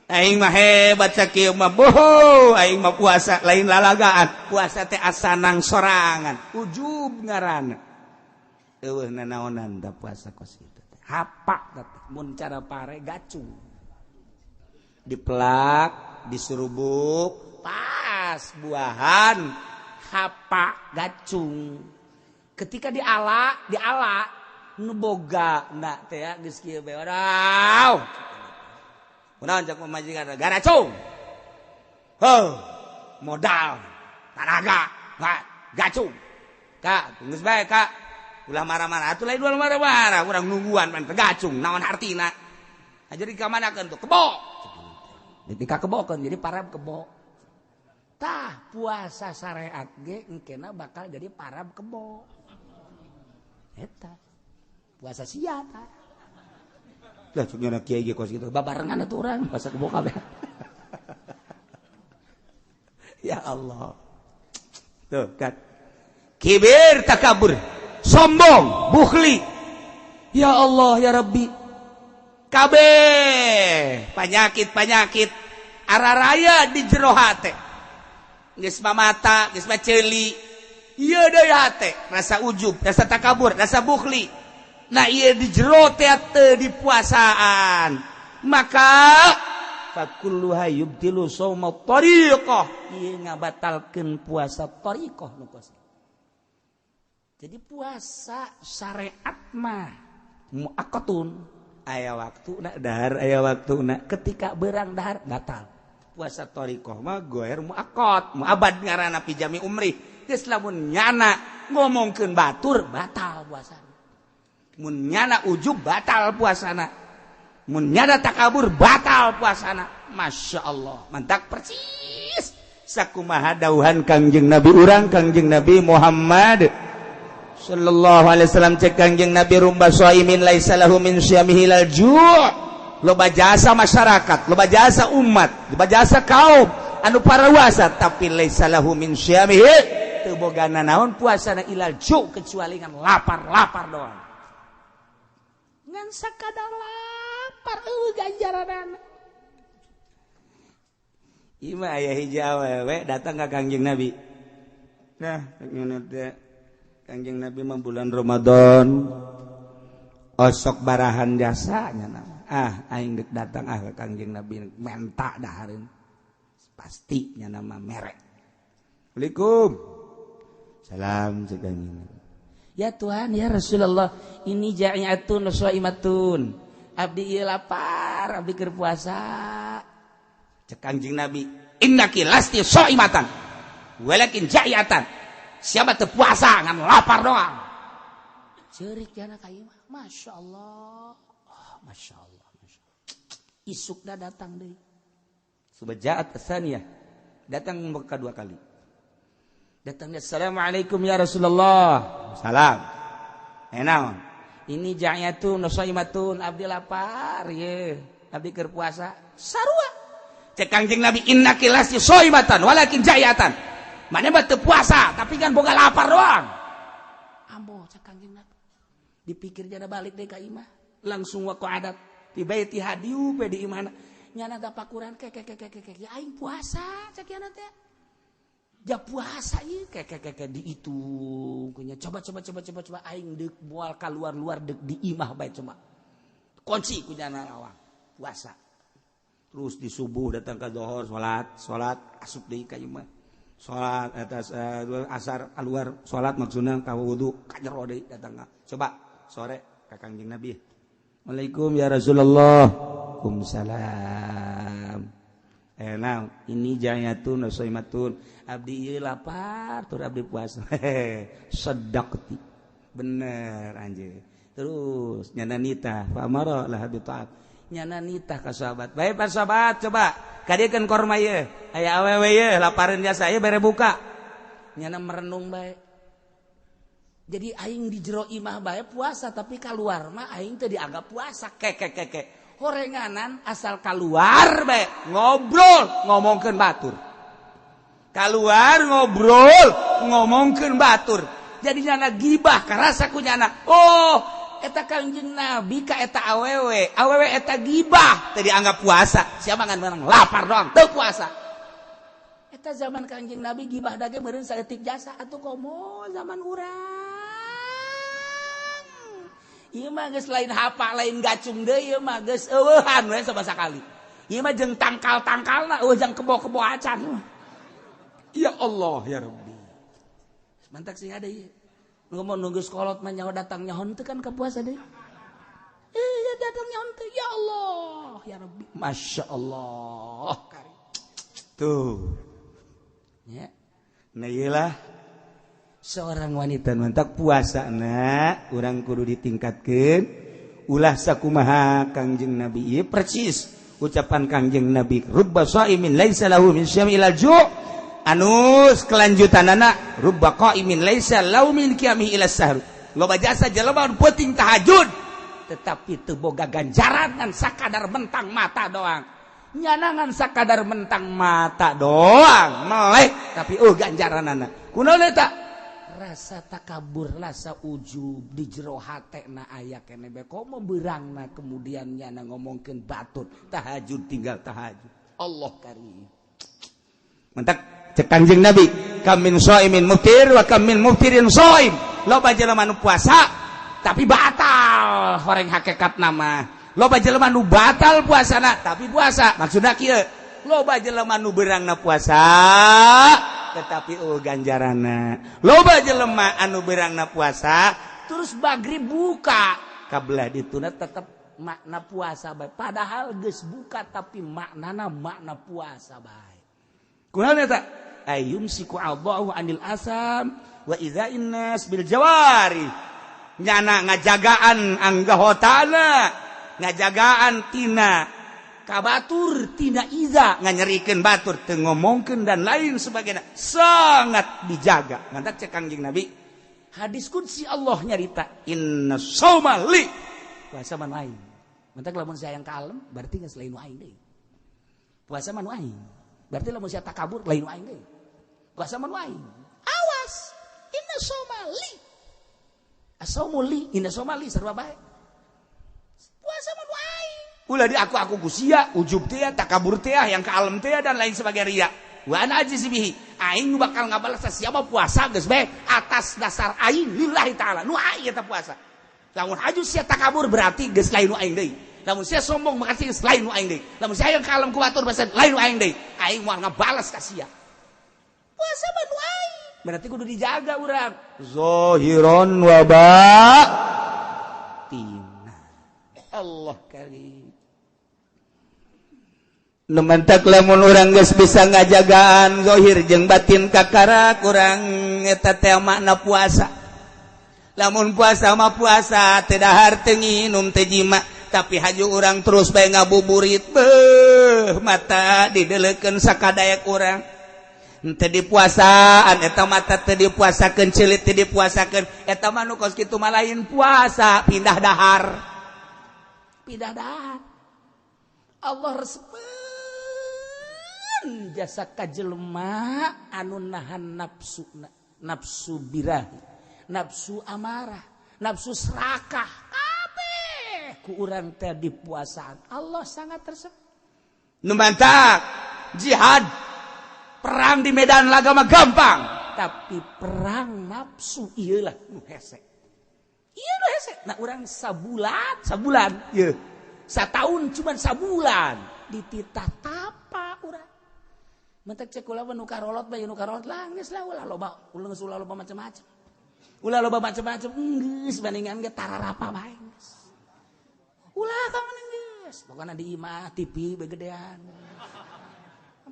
Aing mah hebat sakieu mah, boho aing mah puasa lain lalagaan, puasa teh asanang sorangan, ujub ngaranna. Eueuh nanaonan da puasa kos kitu teh. Hapak teh mun cara pare gacung. Dipelak, disurubuk, pas buahan hapak gacung. Ketika diala, diala nu boga na teh geus kieu bae. Wadaw. Kunaon cak pamajikan garacung. Heuh, modal, tanaga, gacung. Kak, geus bae Kak. Ulah marah-marah atuh lain ulah marah-marah, urang nungguan pan gacung, naon hartina. Jadi ka manakeun tuh kebo. Dika kebokeun jadi parab kebo. Tah puasa syariat ge engkena bakal jadi parab kebo. Eta puasa sia tah. Lah cuk nyana kiai ge kos kitu babarengan atuh urang puasa kebo kabeh. Ya Allah. Tuh kan. Kibir, takabur, sombong, bukhli. Ya Allah ya Rabbi. Kabeh penyakit-penyakit araraya di jero hate. Geus mah mata, geus mah ceuli. Ieu deui hate, rasa ujub, rasa takabur, rasa bukhli. Nah ieu di jero teh teu dipuasaan. Maka fakulluha yubtilu shauma tariqah. Ieu ngabatalkeun puasa tariqah nu kos. Jadi puasa syariat mah muaqqatun. Aya waktuna dahar, aya waktuna. Ketika berang dahar batal. Puasa thariqah mah goer muaqqat, muabad ngaranna pi jami umri. Geus lamun nyana ngomongkeun batur batal puasana. Mun nyana ujub batal puasana. Mun nyada takabur batal puasana. Masya Allah, mantak persis sakumaha dauhan Kangjeng Nabi urang, Kangjeng Nabi Muhammad sallallahu alaihi wasallam. Cek Kangjeng Nabi, rubba shaimin laisa lahu min syamihi illal ju'. Loba jasa masyarakat, loba jasa umat, loba jasa kaum anu parawasa, tapi laisa lahu min syamihi, teu boga nanaon puasana, illal ju', kecuali ngan lapar-lapar doang, ngan sakadar lapar, eueuh ganjaranana. Ima aya hiji awewe datang ka Kangjeng Nabi. Nah, teh Kangjeng Nabi mah bulan Ramadan osok barahan jasanya nama. Ah, aing dek datang ah ke Kangjeng Nabi menta dahareun. Pasti nya nama merek. Assalamualaikum. Salam cek Kangjeng Nabi. Ya Tuhan, ya Rasulullah, ini ja'iatun shaimatun. Abdi ieu lapar, abdi keur puasa. Cek Kangjeng Nabi, innaki lasti shaimatan walakin ja'iatan. Siapa teu puasa ngan lapar doang. Ceurik jana ka ieu mah. Masya Allah. Oh, Masya Allah, Masya Allah. Isukna datang deui. Subajaat tsaniyah. Datang kedua kali. Datangnya, assalamualaikum ya Rasulullah. Salam. Naon? Ini ja'yatun shaimatun, abdi lapar ye. Abdi keur puasa. Sarua. Cek Kangjeng Nabi, innaki lasti shaimatan walakin ja'yatan. Mana mah teu puasa tapi kan boga lapar doang. Ambo cek Kangjeng Nabi. Dipikir jana balik deui ka imah. Langsung waqa'adat fi baitiha, diup di imahna. Nyana tapakuran ke ke ke ke ke, ya aing puasa cek yana teh. Ja puasa ieu ke ke ke ke, dihitung kunya, coba coba coba coba coba, aing deuk moal kaluar-luar, deuk di imah bae, coba kunci ku nyana lawang puasa. Terus di subuh datang ke dohor, salat salat, asup deui ka imah, salat atas asar keluar salat, maksudna ka wudu ka jero deui, datang ka coba sore ka Kangjeng Nabi. Assalamualaikum ya Rasulullah. Waalaikumsalam. Nah, ini jayatun shaimatun, abdi ieu lapar tur abdi puasa. Sadaqti, bener anjir. Terus nyana nitah, fa amara laha bi ta'at, nyana nitah ka sahabat bae, pak sahabat, coba kadiekeun korma ieu, aya awewe ieu lapareun jasa ieu, bere buka. Nyana merenung bae, jadi aing di jero imah bae puasa, tapi keluar mah aing teu dianggap puasa. Ke ke ke ke, horenganan asal keluar bae ngobrol ngomongkeun batur, keluar ngobrol ngomongkeun batur, jadi nyana gibah karasa ku nyana. Oh, eta Kangjeng Nabi ka eta awewe, awewe eta gibah teu dianggap puasa. Siapa ngan menang lapar doang teu puasa. Eta zaman Kangjeng Nabi gibah dage meureun saeutik jasa atuh, komo zaman urang. Ieu mah geus lain hapa, lain gacung deui, ieu mah geus eueuhan we sama sakali. Ieu mah jeung tangkal-tangkalna eueuh, jang kebo-kebo acan. Ya Allah ya Rabbi. Mantak sing ada ieu. Ngomong nunggu sekolot mah nyaho datang nyaho teu kan ke puasa deui. Eh, datang nyaho teu, ya Allah ya Rabbi. Masya Allah. Tuh. Ya. Nah, iyalah seorang wanita mantak puasa na urang kudu ditingkatkeun, ulah sakumaha Kangjeng Nabi ieu, persis ucapan Kangjeng Nabi, rubba shaimin laisa lahu min syami ilal ju', anus kelanjutanana rubba qaimin laisa lahu min qiyamihi ila sahur. Loba jasa jelema nu peuting tahajud tetapi teu boga ganjaran, ngan sakadar mentang mata doang. Nyana ngan sakadar mentang mata doang melek, tapi oh ganjaranana kunaon eta? Rasa takabur, rasa ujub di jero hatena aya keneh bae, komo beurangna kemudian nyana ngomongkeun batur tahajud, tinggal tahajud. Allah karim. Mantak cek Kangjeng Nabi, kam min shaimin muftir wa kam min muftirin shaim. Loba jelema nu puasa tapi batal horeng hakikat nama, loba jelema nu batal puasana tapi puasa. Maksudna kieu, loba jelema nu beurangna puasa tetapi oh ganjarana, loba jelema anu beurangna puasa terus magrib buka kabelah dituna tetep makna puasa bae, padahal geus buka tapi maknana makna puasa bae. Kunaon eta? Ayumsiku Allahu anil asam wa idza innas bil jawari. Nyana ngajagaan anggahotana, Ngajagaan tina kabatur, tina iza, nganyerikeun batur, teu ngomongkeun dan lain sebagainya, sangat dijaga. Mantak cek Kangjeng Nabi, hadis qudsi Allah nyarita, inna shauma li, puasa mah aing. Mantak lamun saya yang kalem berarti geus lain nu aing deui. Puasa mah nu aing. Berarti lamun sia takabur lain nu aing deui. Puasa mah nu aing. Awas, inna shauma li. Asaumu li, inna shauma li sarua bae. Puasa mah nu aing. Ulah di aku ku sia, ujub teh, takabur teh, yang kalem teh dan lain sebagainya ria. Wa ana ajzi bihi. Aing nu bakal ngabalas siapa puasa geus bae atas dasar aing lillahi taala. Nu aing eta puasa. Lamun haju sia takabur berarti geus lain nu aing deui. Lamun sia sombong berarti geus lain nu aing deui. Lamun sia yang kalem ku batur berarti lain nu aing deui. Aing moal ngabalas ka sia. Puasa mah nu aing. Berarti kudu dijaga urang. Zahiron wa batina. Allah karim. Nu mantak lamun urang geus bisa ngajagaan zahir jeung batin kakara kurang eta teh makna puasa. Lamun puasa mah puasa teu dahar, teu nginum, teu jima, tapi haju urang terus bae ngabuburit, beuh, mata didelekeun sakadaek urang. Henteu dipuasaan eta mata, teu dipuasakeun celit, teu dipuasakeun eta mah. Nu kos kitu mah lain puasa, pindah dahar, pindah dahar. Allah resepeun jasa ka jelema anu nahan nafsu, nafsu birahi, nafsu amarah, nafsu serakah, kabeh ku urang teh dipuasaan. Allah sangat resep. Nu mantak jihad, perang di medan laga mah gampang, tapi perang nafsu iyalah nu hese, ieu nu hese. Nah, urang sabulan, sabulan ieu satahun cuman sabulan dititah tapa urang. Mentek cek kula nu karolot bae, nu karolot lah geus lah, ulah loba, ulah geus, ulah loba macam-macam, ulah loba macam-macam, geus bandingan ge tararapa bae geus. Ulah ka mana geus, pokona di imah TV begedean.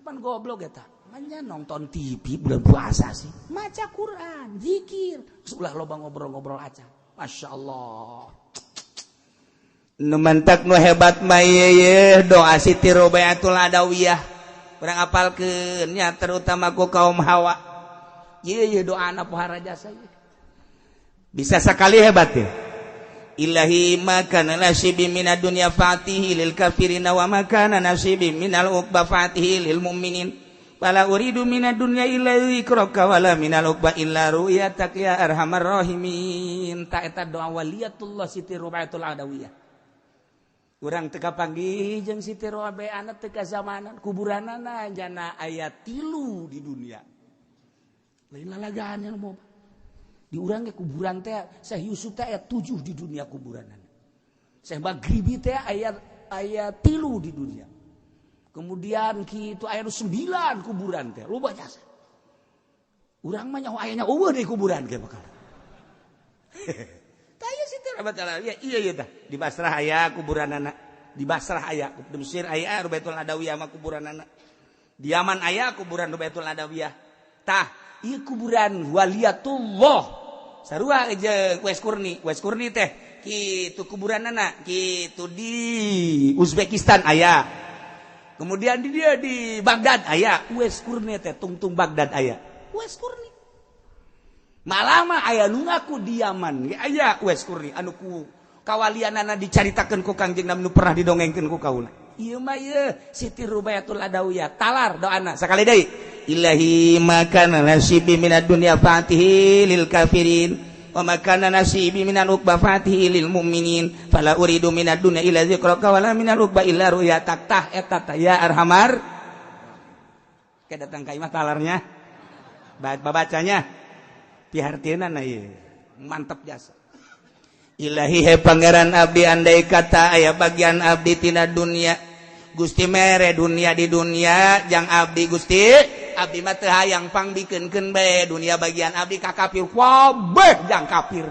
Pan goblok eta. Manya nonton TV bulan puasa sih. Maca Quran, zikir, terus ulah loba ngobrol-ngobrol aja. Masya Allah. Nu mantak nu hebat mah ye doa Siti Robiatul Adawiyah. Urang apalkeun nya, terutama ku kaum hawa. Ye ye doa anak pohara jasa ye. Bisa sekali hebat ya. Ilahi ma kana nasibi minad dunya fatihi lil kafirina wa ma kana nasibi minal uqba fatihi lil mu'minin. Fala uridu minad dunya illa dzikraka wala minal uqba illa ru'yatak ya arhamar rahimin. Ta eta doa waliyatullah Siti Robiatul Adawiyah. Urang teu kapanggih jeung Siti Robiah teu kazamanan, kuburanana jana aya 3 di dunia. Lain lalagaan yang mau. Di urang ge kuburan teh Syekh Yusuf teh aya 7 di dunia kuburanana. Syekh Maghribi teh aya 3 di dunia. Kemudian kitu aya 9 kuburan teh, loba jasa. Urang mah nyaho ayanya eueuh di kuburan ge bakal. Tah ieu Siti Robiatul Adawiyah, iya iya tah. Di Basrah aya kuburanana, di Basrah aya, di Mesir aya Robiatul Adawiyah mah kuburanana. Di Yaman aya kuburan Robiatul Adawiyah. Tah, ieu kuburan waliyatullah. Sarua jeung Uwais Qurni, Uwais Qurni teh kitu kuburanana, kitu di Uzbekistan aya. Kemudian di dia di Baghdad aya, Uwais Qurni teh tungtung Baghdad aya. Uwais Qurni. Malah mah aya nu ngaku di Yaman ge aya Uwais Qurni anu ku kawalianana dicaritakeun ku Kangjeng Nabi nu pernah didongengkeun ku kaula. Ieu mah ieu Siti Rubayatul Adawiyah talar doana sakali deui. Ilahi ma kana nasibi minad dunya fatihi lil kafirin wa ma kana nasibi minal uqba fatihi lil mu'minin fala uridu minad dunya illa dzikraka wala minal uqba illa ru'yatak. Tah eta tah ya arhamar. Ke datang ka imah talarnya. Babacanya pihartieunana ieu. Mantap jasa. Ilahi he pangeran abdi, andai kata aya bagian abdi tina dunia, Gusti mere dunia di dunia jang abdi, Gusti abdi mah teu hayang, pangbikeunkeun bae dunia bagian abdi ka kafir kabeh, jang kafir.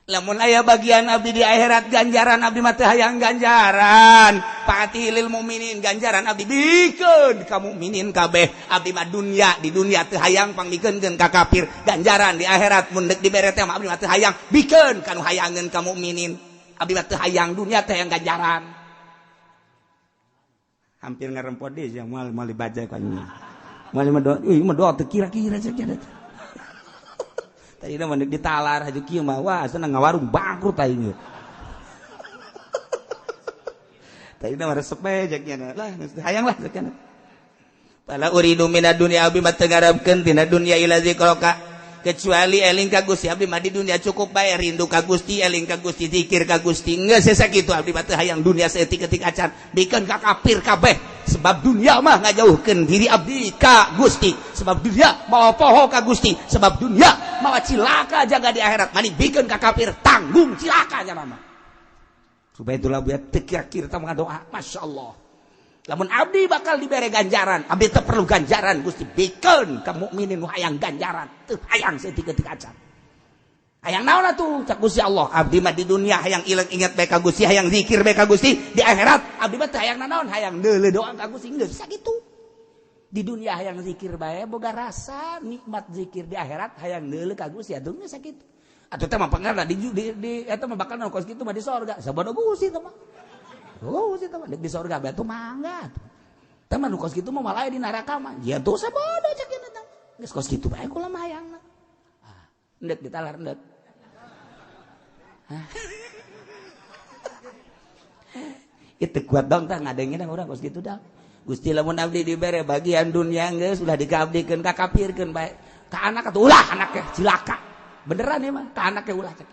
Lamun aya bagian abdi di akhirat ganjaran, abdi mah teu hayang ganjaran, fatihi lil mukminin, ganjaran abdi bikeun ka mukminin kabeh. Abdi mah dunia di dunia teu hayang, pangbikeunkeun ka kafir. Ganjaran di akhirat mun deuk dibere teh mah abdi mah teu hayang, bikeun ka nu hayangeun ka mukminin. Abdi mah teu hayang dunia teh hayang ganjaran. Hampir ngarempot deui sia moal moal dibaca ku anjing. Moal mah doa, euy mah doa teu kira-kira cek cenah. Tadi mah ditalar haju kieu mah wah senang ngawarung bangkrut aing. Tadi mah resep bae cek nya lah hayang lah cek nya. Fala uridu minad dunya abdi mah teu ngarepkeun tina dunya ila zikraka kecuali eling ka Gusti. Abdi mah di dunia cukup bae rindu ka Gusti, eling ka Gusti, zikir ka Gusti. Geus sakitu abdi mah teu hayang dunia saeutik-eutik acan, bikeun ka kafir kabeh. Sebab dunia mah ngajauhkeun diri abdi ka Gusti, sebab dunia mawa poho ka Gusti, sebab dunia mawa cilaka jaga di akhirat. Mani bikeun ka kafir tanggung cilaka nya mah. Supaya itulah buat teu kira-kira tah ngadoa, masyaallah. Lamun abdi bakal dibere ganjaran, abdi teu perlu ganjaran Gusti, bikeun ka mukminin nu hayang ganjaran, teu hayang saeutik-eutik acan. Hayang naon atuh cak Gusti Allah, abdi mah di dunia hayang ilang ingat bae ka Gusti, hayang zikir bae ka Gusti, di akhirat abdi mah teu hayang nanaon, hayang deuleu doa ka Gusti, geus sakitu. Di dunia hayang zikir bae boga rasa nikmat zikir, di akhirat hayang deuleu ka Gusti atuh geus sakitu. Atuh teh mah pangarna di eta mah bakal kos kitu mah di sorga, sabodo Gusti teh mah. Oh, sih teman, di sorga batu mangga. Teman nu kos kitu mah malah di neraka mah. Ya dosa bodoh cek ieu teh. Geus kos kitu bae kula mah hayangna. Ah, endek ditalar endek. Hah. Itu kuat dong tah ngadengin urang kos kitu dah. Gusti lamun abdi dibere bagian dunia geus ulah dikaabdikeun ka kafirkeun bae. Ka anak atuh ulah anaknya cilaka. Beneran ieu mah ka anaknya ulah cek.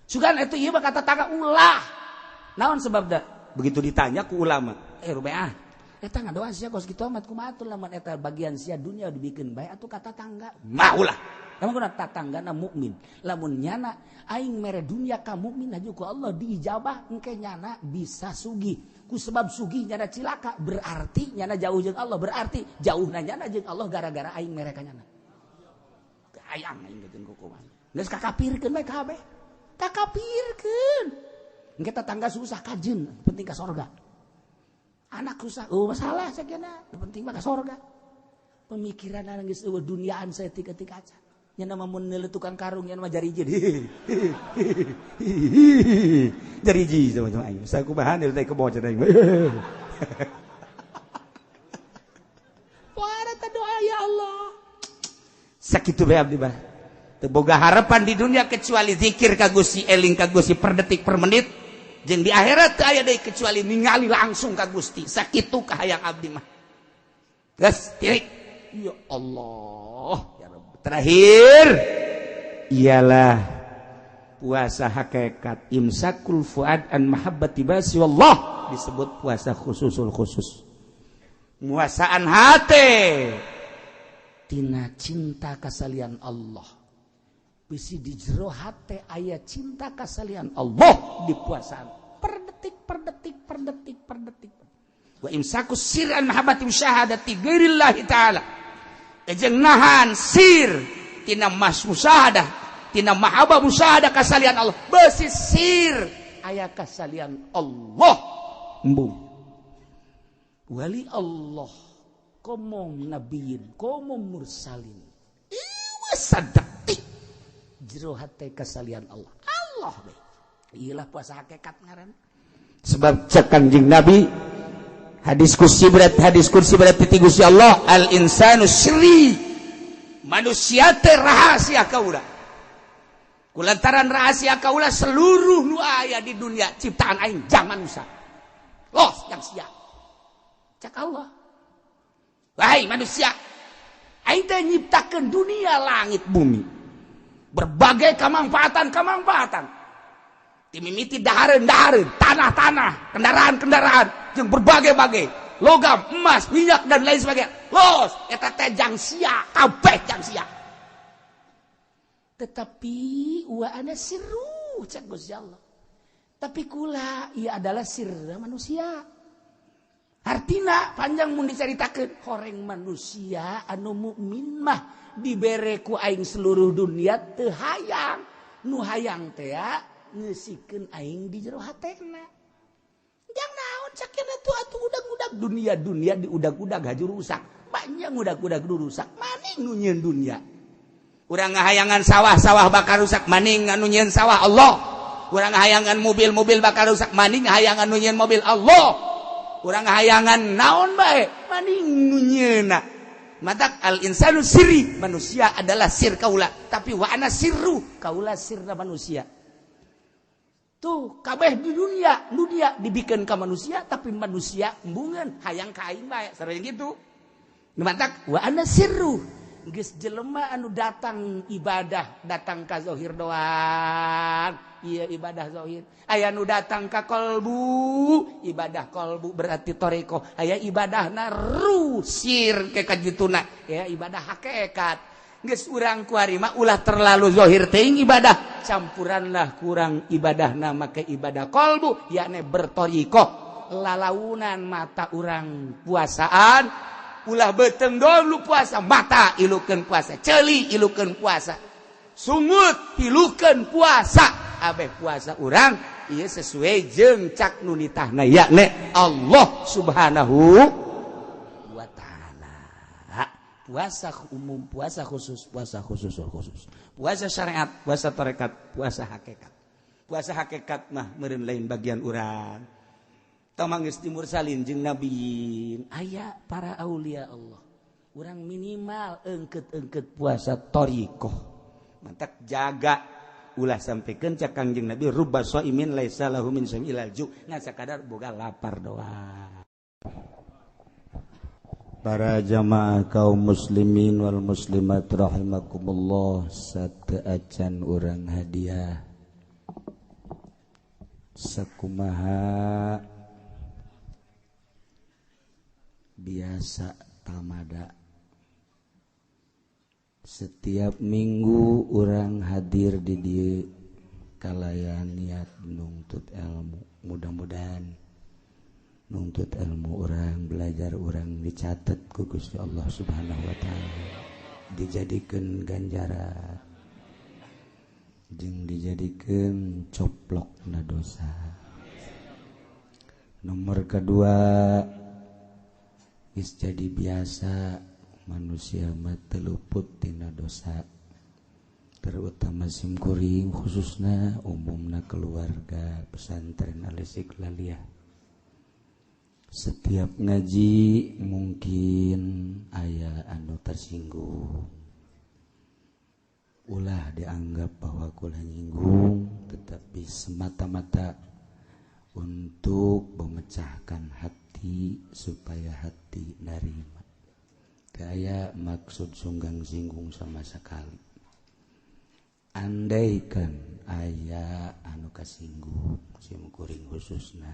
Sugan atuh ieu mah kata tangga ulah. Naon sebabna? Begitu ditanya ku ulama, rubeah, eta ngadoa sia kos kitu amat kumaha atuh lamun eta bagian sia dunia dibikeun bae atuh kata tangga. Mah ulah. Lamun kuna tatanggana mukmin, lamun nyana aing mere dunia ka mukmin haju ku Allah diijabah engke nyana bisa sugih. Ku sebab sugih nyana cilaka berarti nyana jauh jeung Allah, berarti jauhna nyana jeung Allah gara-gara aing mere ka nyana. Hayang aing geukeun ku kumaha. Geus kakapirkeun bae kabeh. Kakapirkeun. Engke tetangga susah kajen, penting ka sorga. Anak susah, oh masalah sakena, penting mah ka sorga. Pemikiran urang geus eueuh duniaan saeutik-eutik acan. Nya mah mun neuleuh tukang karung nya mah jariji. Jariji sama-sama aing. Sakumaha deui teh kebo cenah aing. Poara teh doa ya Allah. Sakitu bae abdi mah. Teu boga harapan di dunia kecuali zikir ka Gusti, eling ka Gusti per detik per menit. Jeung di akhirat teu aya deui kecuali ningali langsung ka Gusti. Sakitu kahayang abdi mah. Geus titik. Ya Allah, ya Rabb. Terakhir ialah puasa hakikat imsakul fuad an mahabbati basi wallah, disebut puasa khususul khusus. Muasaan hate tina cinta kasalian Allah. Bisi di jero hate aya cinta kasalian Allah di puasaan per detik per detik per detik per detik. Wa imsaku sir an mahabbati musyahadati ghairillahi ta'ala. Jeung nahan sir tina mas musyahadah tina mahabbah musyahadah kasalian Allah. Besi sir aya kasalian Allah. Embung. Wali Allah komong nabiyin komong mursalin. Ieu sadetik jero hate kasalian Allah. Allah we. Ieulah puasa hakikat ngaran. Sebab cek Kanjeng Nabi hadis kursi berat, hadis kursi berat ti Gusti Allah, al insanu sri, manusia teh rahasia kaula. Kulantaran rahasia kaula seluruh nu aya di dunia ciptaan aing jang manusia. Los yang sia. Cak Allah. Wahai manusia, aing teh nyiptakeun dunia langit bumi. Berbagai kemanfaatan-kemanfaatan. Dimimiti dahareun-dahareun, tanah-tanah, kendaraan-kendaraan, jeung berbagai-bagai logam, emas, minyak dan lain sebagainya. Los, eta teh jang sia, kabeh jang sia. Tetapi wa ana sirru cek Gusti Allah. Tapi kula ieu adalah sirra manusia. Artina panjang mun dicaritakeun horeng manusia anu mukmin mah dibere ku aing seluruh dunia teu hayang. Nu hayang teh ngeusikeun aing di jero hatena. Jang naon sakena tuh atuh udag-udag dunia-dunia diudag-udag haju rusak. Banyak udag-udag rusak. Maning nu nyieun dunia. Urang ngahayangan sawah-sawah bakal rusak, maning anu nyieun sawah Allah. Urang hayangan mobil-mobil bakal rusak, maning hayangan nu nyieun mobil Allah. Urang hayangan naon bae, maning nu nyieunna. Matak al insanu siri, manusia adalah sir kaula, tapi wa ana sirru, kaula sirna manusia. Tuh kabeh di dunia, dunia dibikin ka manusia, tapi manusia embungeun hayang ka aing bae, sareng gitu. Matak wa ana sirru. Geus jelema anu datang ibadah, datang ka zahir doang. Iya ibadah zahir. Aya nu datang ka kolbu, ibadah kolbu berarti toreko. Aya ibadahna rusir ke kajituna, ya ibadah hakikat. Geus urang kuari mah ulah terlalu zahir teuing ibadah, campuranlah kurang ibadahna make ibadah kolbu, yakni bertorikoh. Lalaunan mata urang puasaan, ulah beteng dulu puasa, mata ilukeun puasa, ceuli ilukeun puasa, sungut ilukeun puasa, abeh puasa urang ieu sesuai jeung cak nu nitahna yakni Allah Subhanahu wa taala. Puasa umum, puasa khusus, puasa khusus khusus, puasa syariat, puasa tarekat, puasa hakikat. Puasa hakikat mah meureun lain bagian urang. Tamang geus dimursalin jeung nabiin, aya para aulia Allah. Urang minimal engket-engket puasa thariqah. Mantak jaga ulah sampikeun cak Kangjeng Nabi rubba shaimin laisa lahu min shaimi ilal ju', ngan sakadar boga lapar doang. Para jamaah kaum muslimin wal muslimat rahimakumullah, sateuacan urang hadiah sakumaha biasa tamada. Setiap minggu orang hadir di dieu kalayan niat nuntut ilmu. Mudah-mudahan nuntut ilmu orang, belajar orang dicatat ku Gusti Allah Subhanahu wa taala, dijadikeun ganjaran jeung dijadikeun coplokna dosa. Nomor kedua, geus jadi biasa manusia mah teu luput tina dosa, terutama simkuring khususna umumna keluarga pesantren Al-Istiqlaliyah. Setiap ngaji mungkin aya anu tersinggung, ulah dianggap bahwa kula nyinggung, tetapi semata-mata untuk memecahkan hati supaya hati narima. Kayak maksud sunggang singgung sama sekali. Andaikan aya anu kasinggung simkuring khususna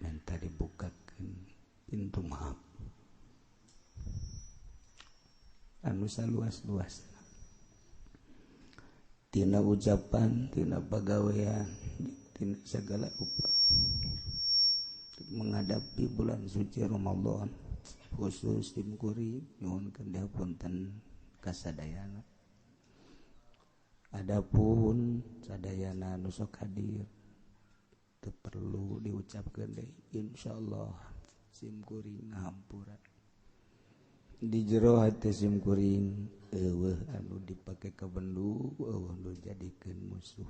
minta dibukakeun pintu maaf anu saluas-luas tina ucapan, tina pagawean, tina segala rupa. Menghadapi bulan suci Ramadan khusus simkuring nyuhunkeun dihapunten kasadayana. Adapun sadayana nu sok hadir teu perlu diucapkeun deui, insyaallah simkuring ngahampura. Di jero hate simkuring eueuh anu dipake ka bendu, eueuh nu jadikeun musuh.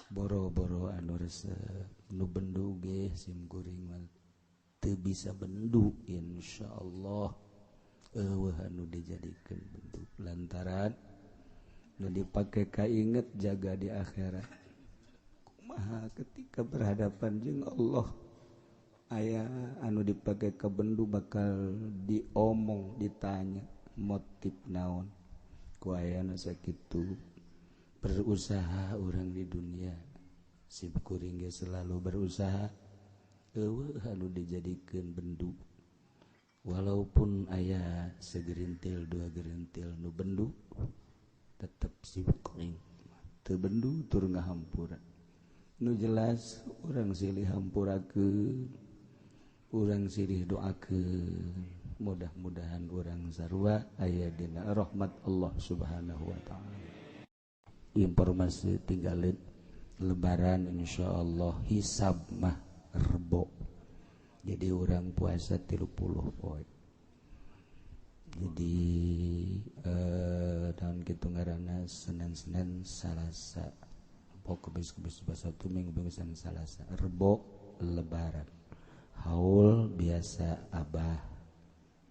Boro-boro anu resep nu bendu ge simkuring mah teu bisa bendu, insyaallah eueuh anu dijadikeun bendu lantaran nu dipake kainget jaga di akhirat. Kumaha ketika berhadapan jeung Allah aya anu dipake ka bendu bakal diomong, ditanya motif naon ku ayana sakitu. Berusaha orang di dunia simkuring ge selalu berusaha eueuh anu dijadikeun bendu, walaupun aya segerintil dua gerintil nu bendu tetep simkuring teu bendu tur ngahampura. Nu jelas urang silih hampurakeun, urang silih doakeun, mudah-mudahan urang sarua aya dina rahmat Allah Subhanahu wa taala. Informasi tinggalin lebaran insyaallah hisab mah rebo. Jadi orang puasa 30 poe. Jadi tahun kitu ngaranna Senin-Senin Salasa Rebo, Kemis, Kemis, Jumat, Sabtu, Minggu, Minggu, Senin, Salasa. Rebo Lebaran. Haul biasa Abah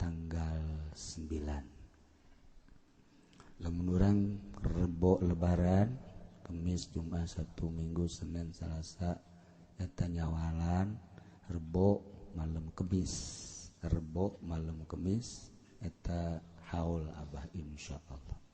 tanggal 9. Lamun urang Rebo Lebaran, Kemis, Jumat, Sabtu, Minggu, Senin, Salasa eta nyawalan. Rebo malam Kemis, Rebo malam Kemis eta haul Abah, insyaallah.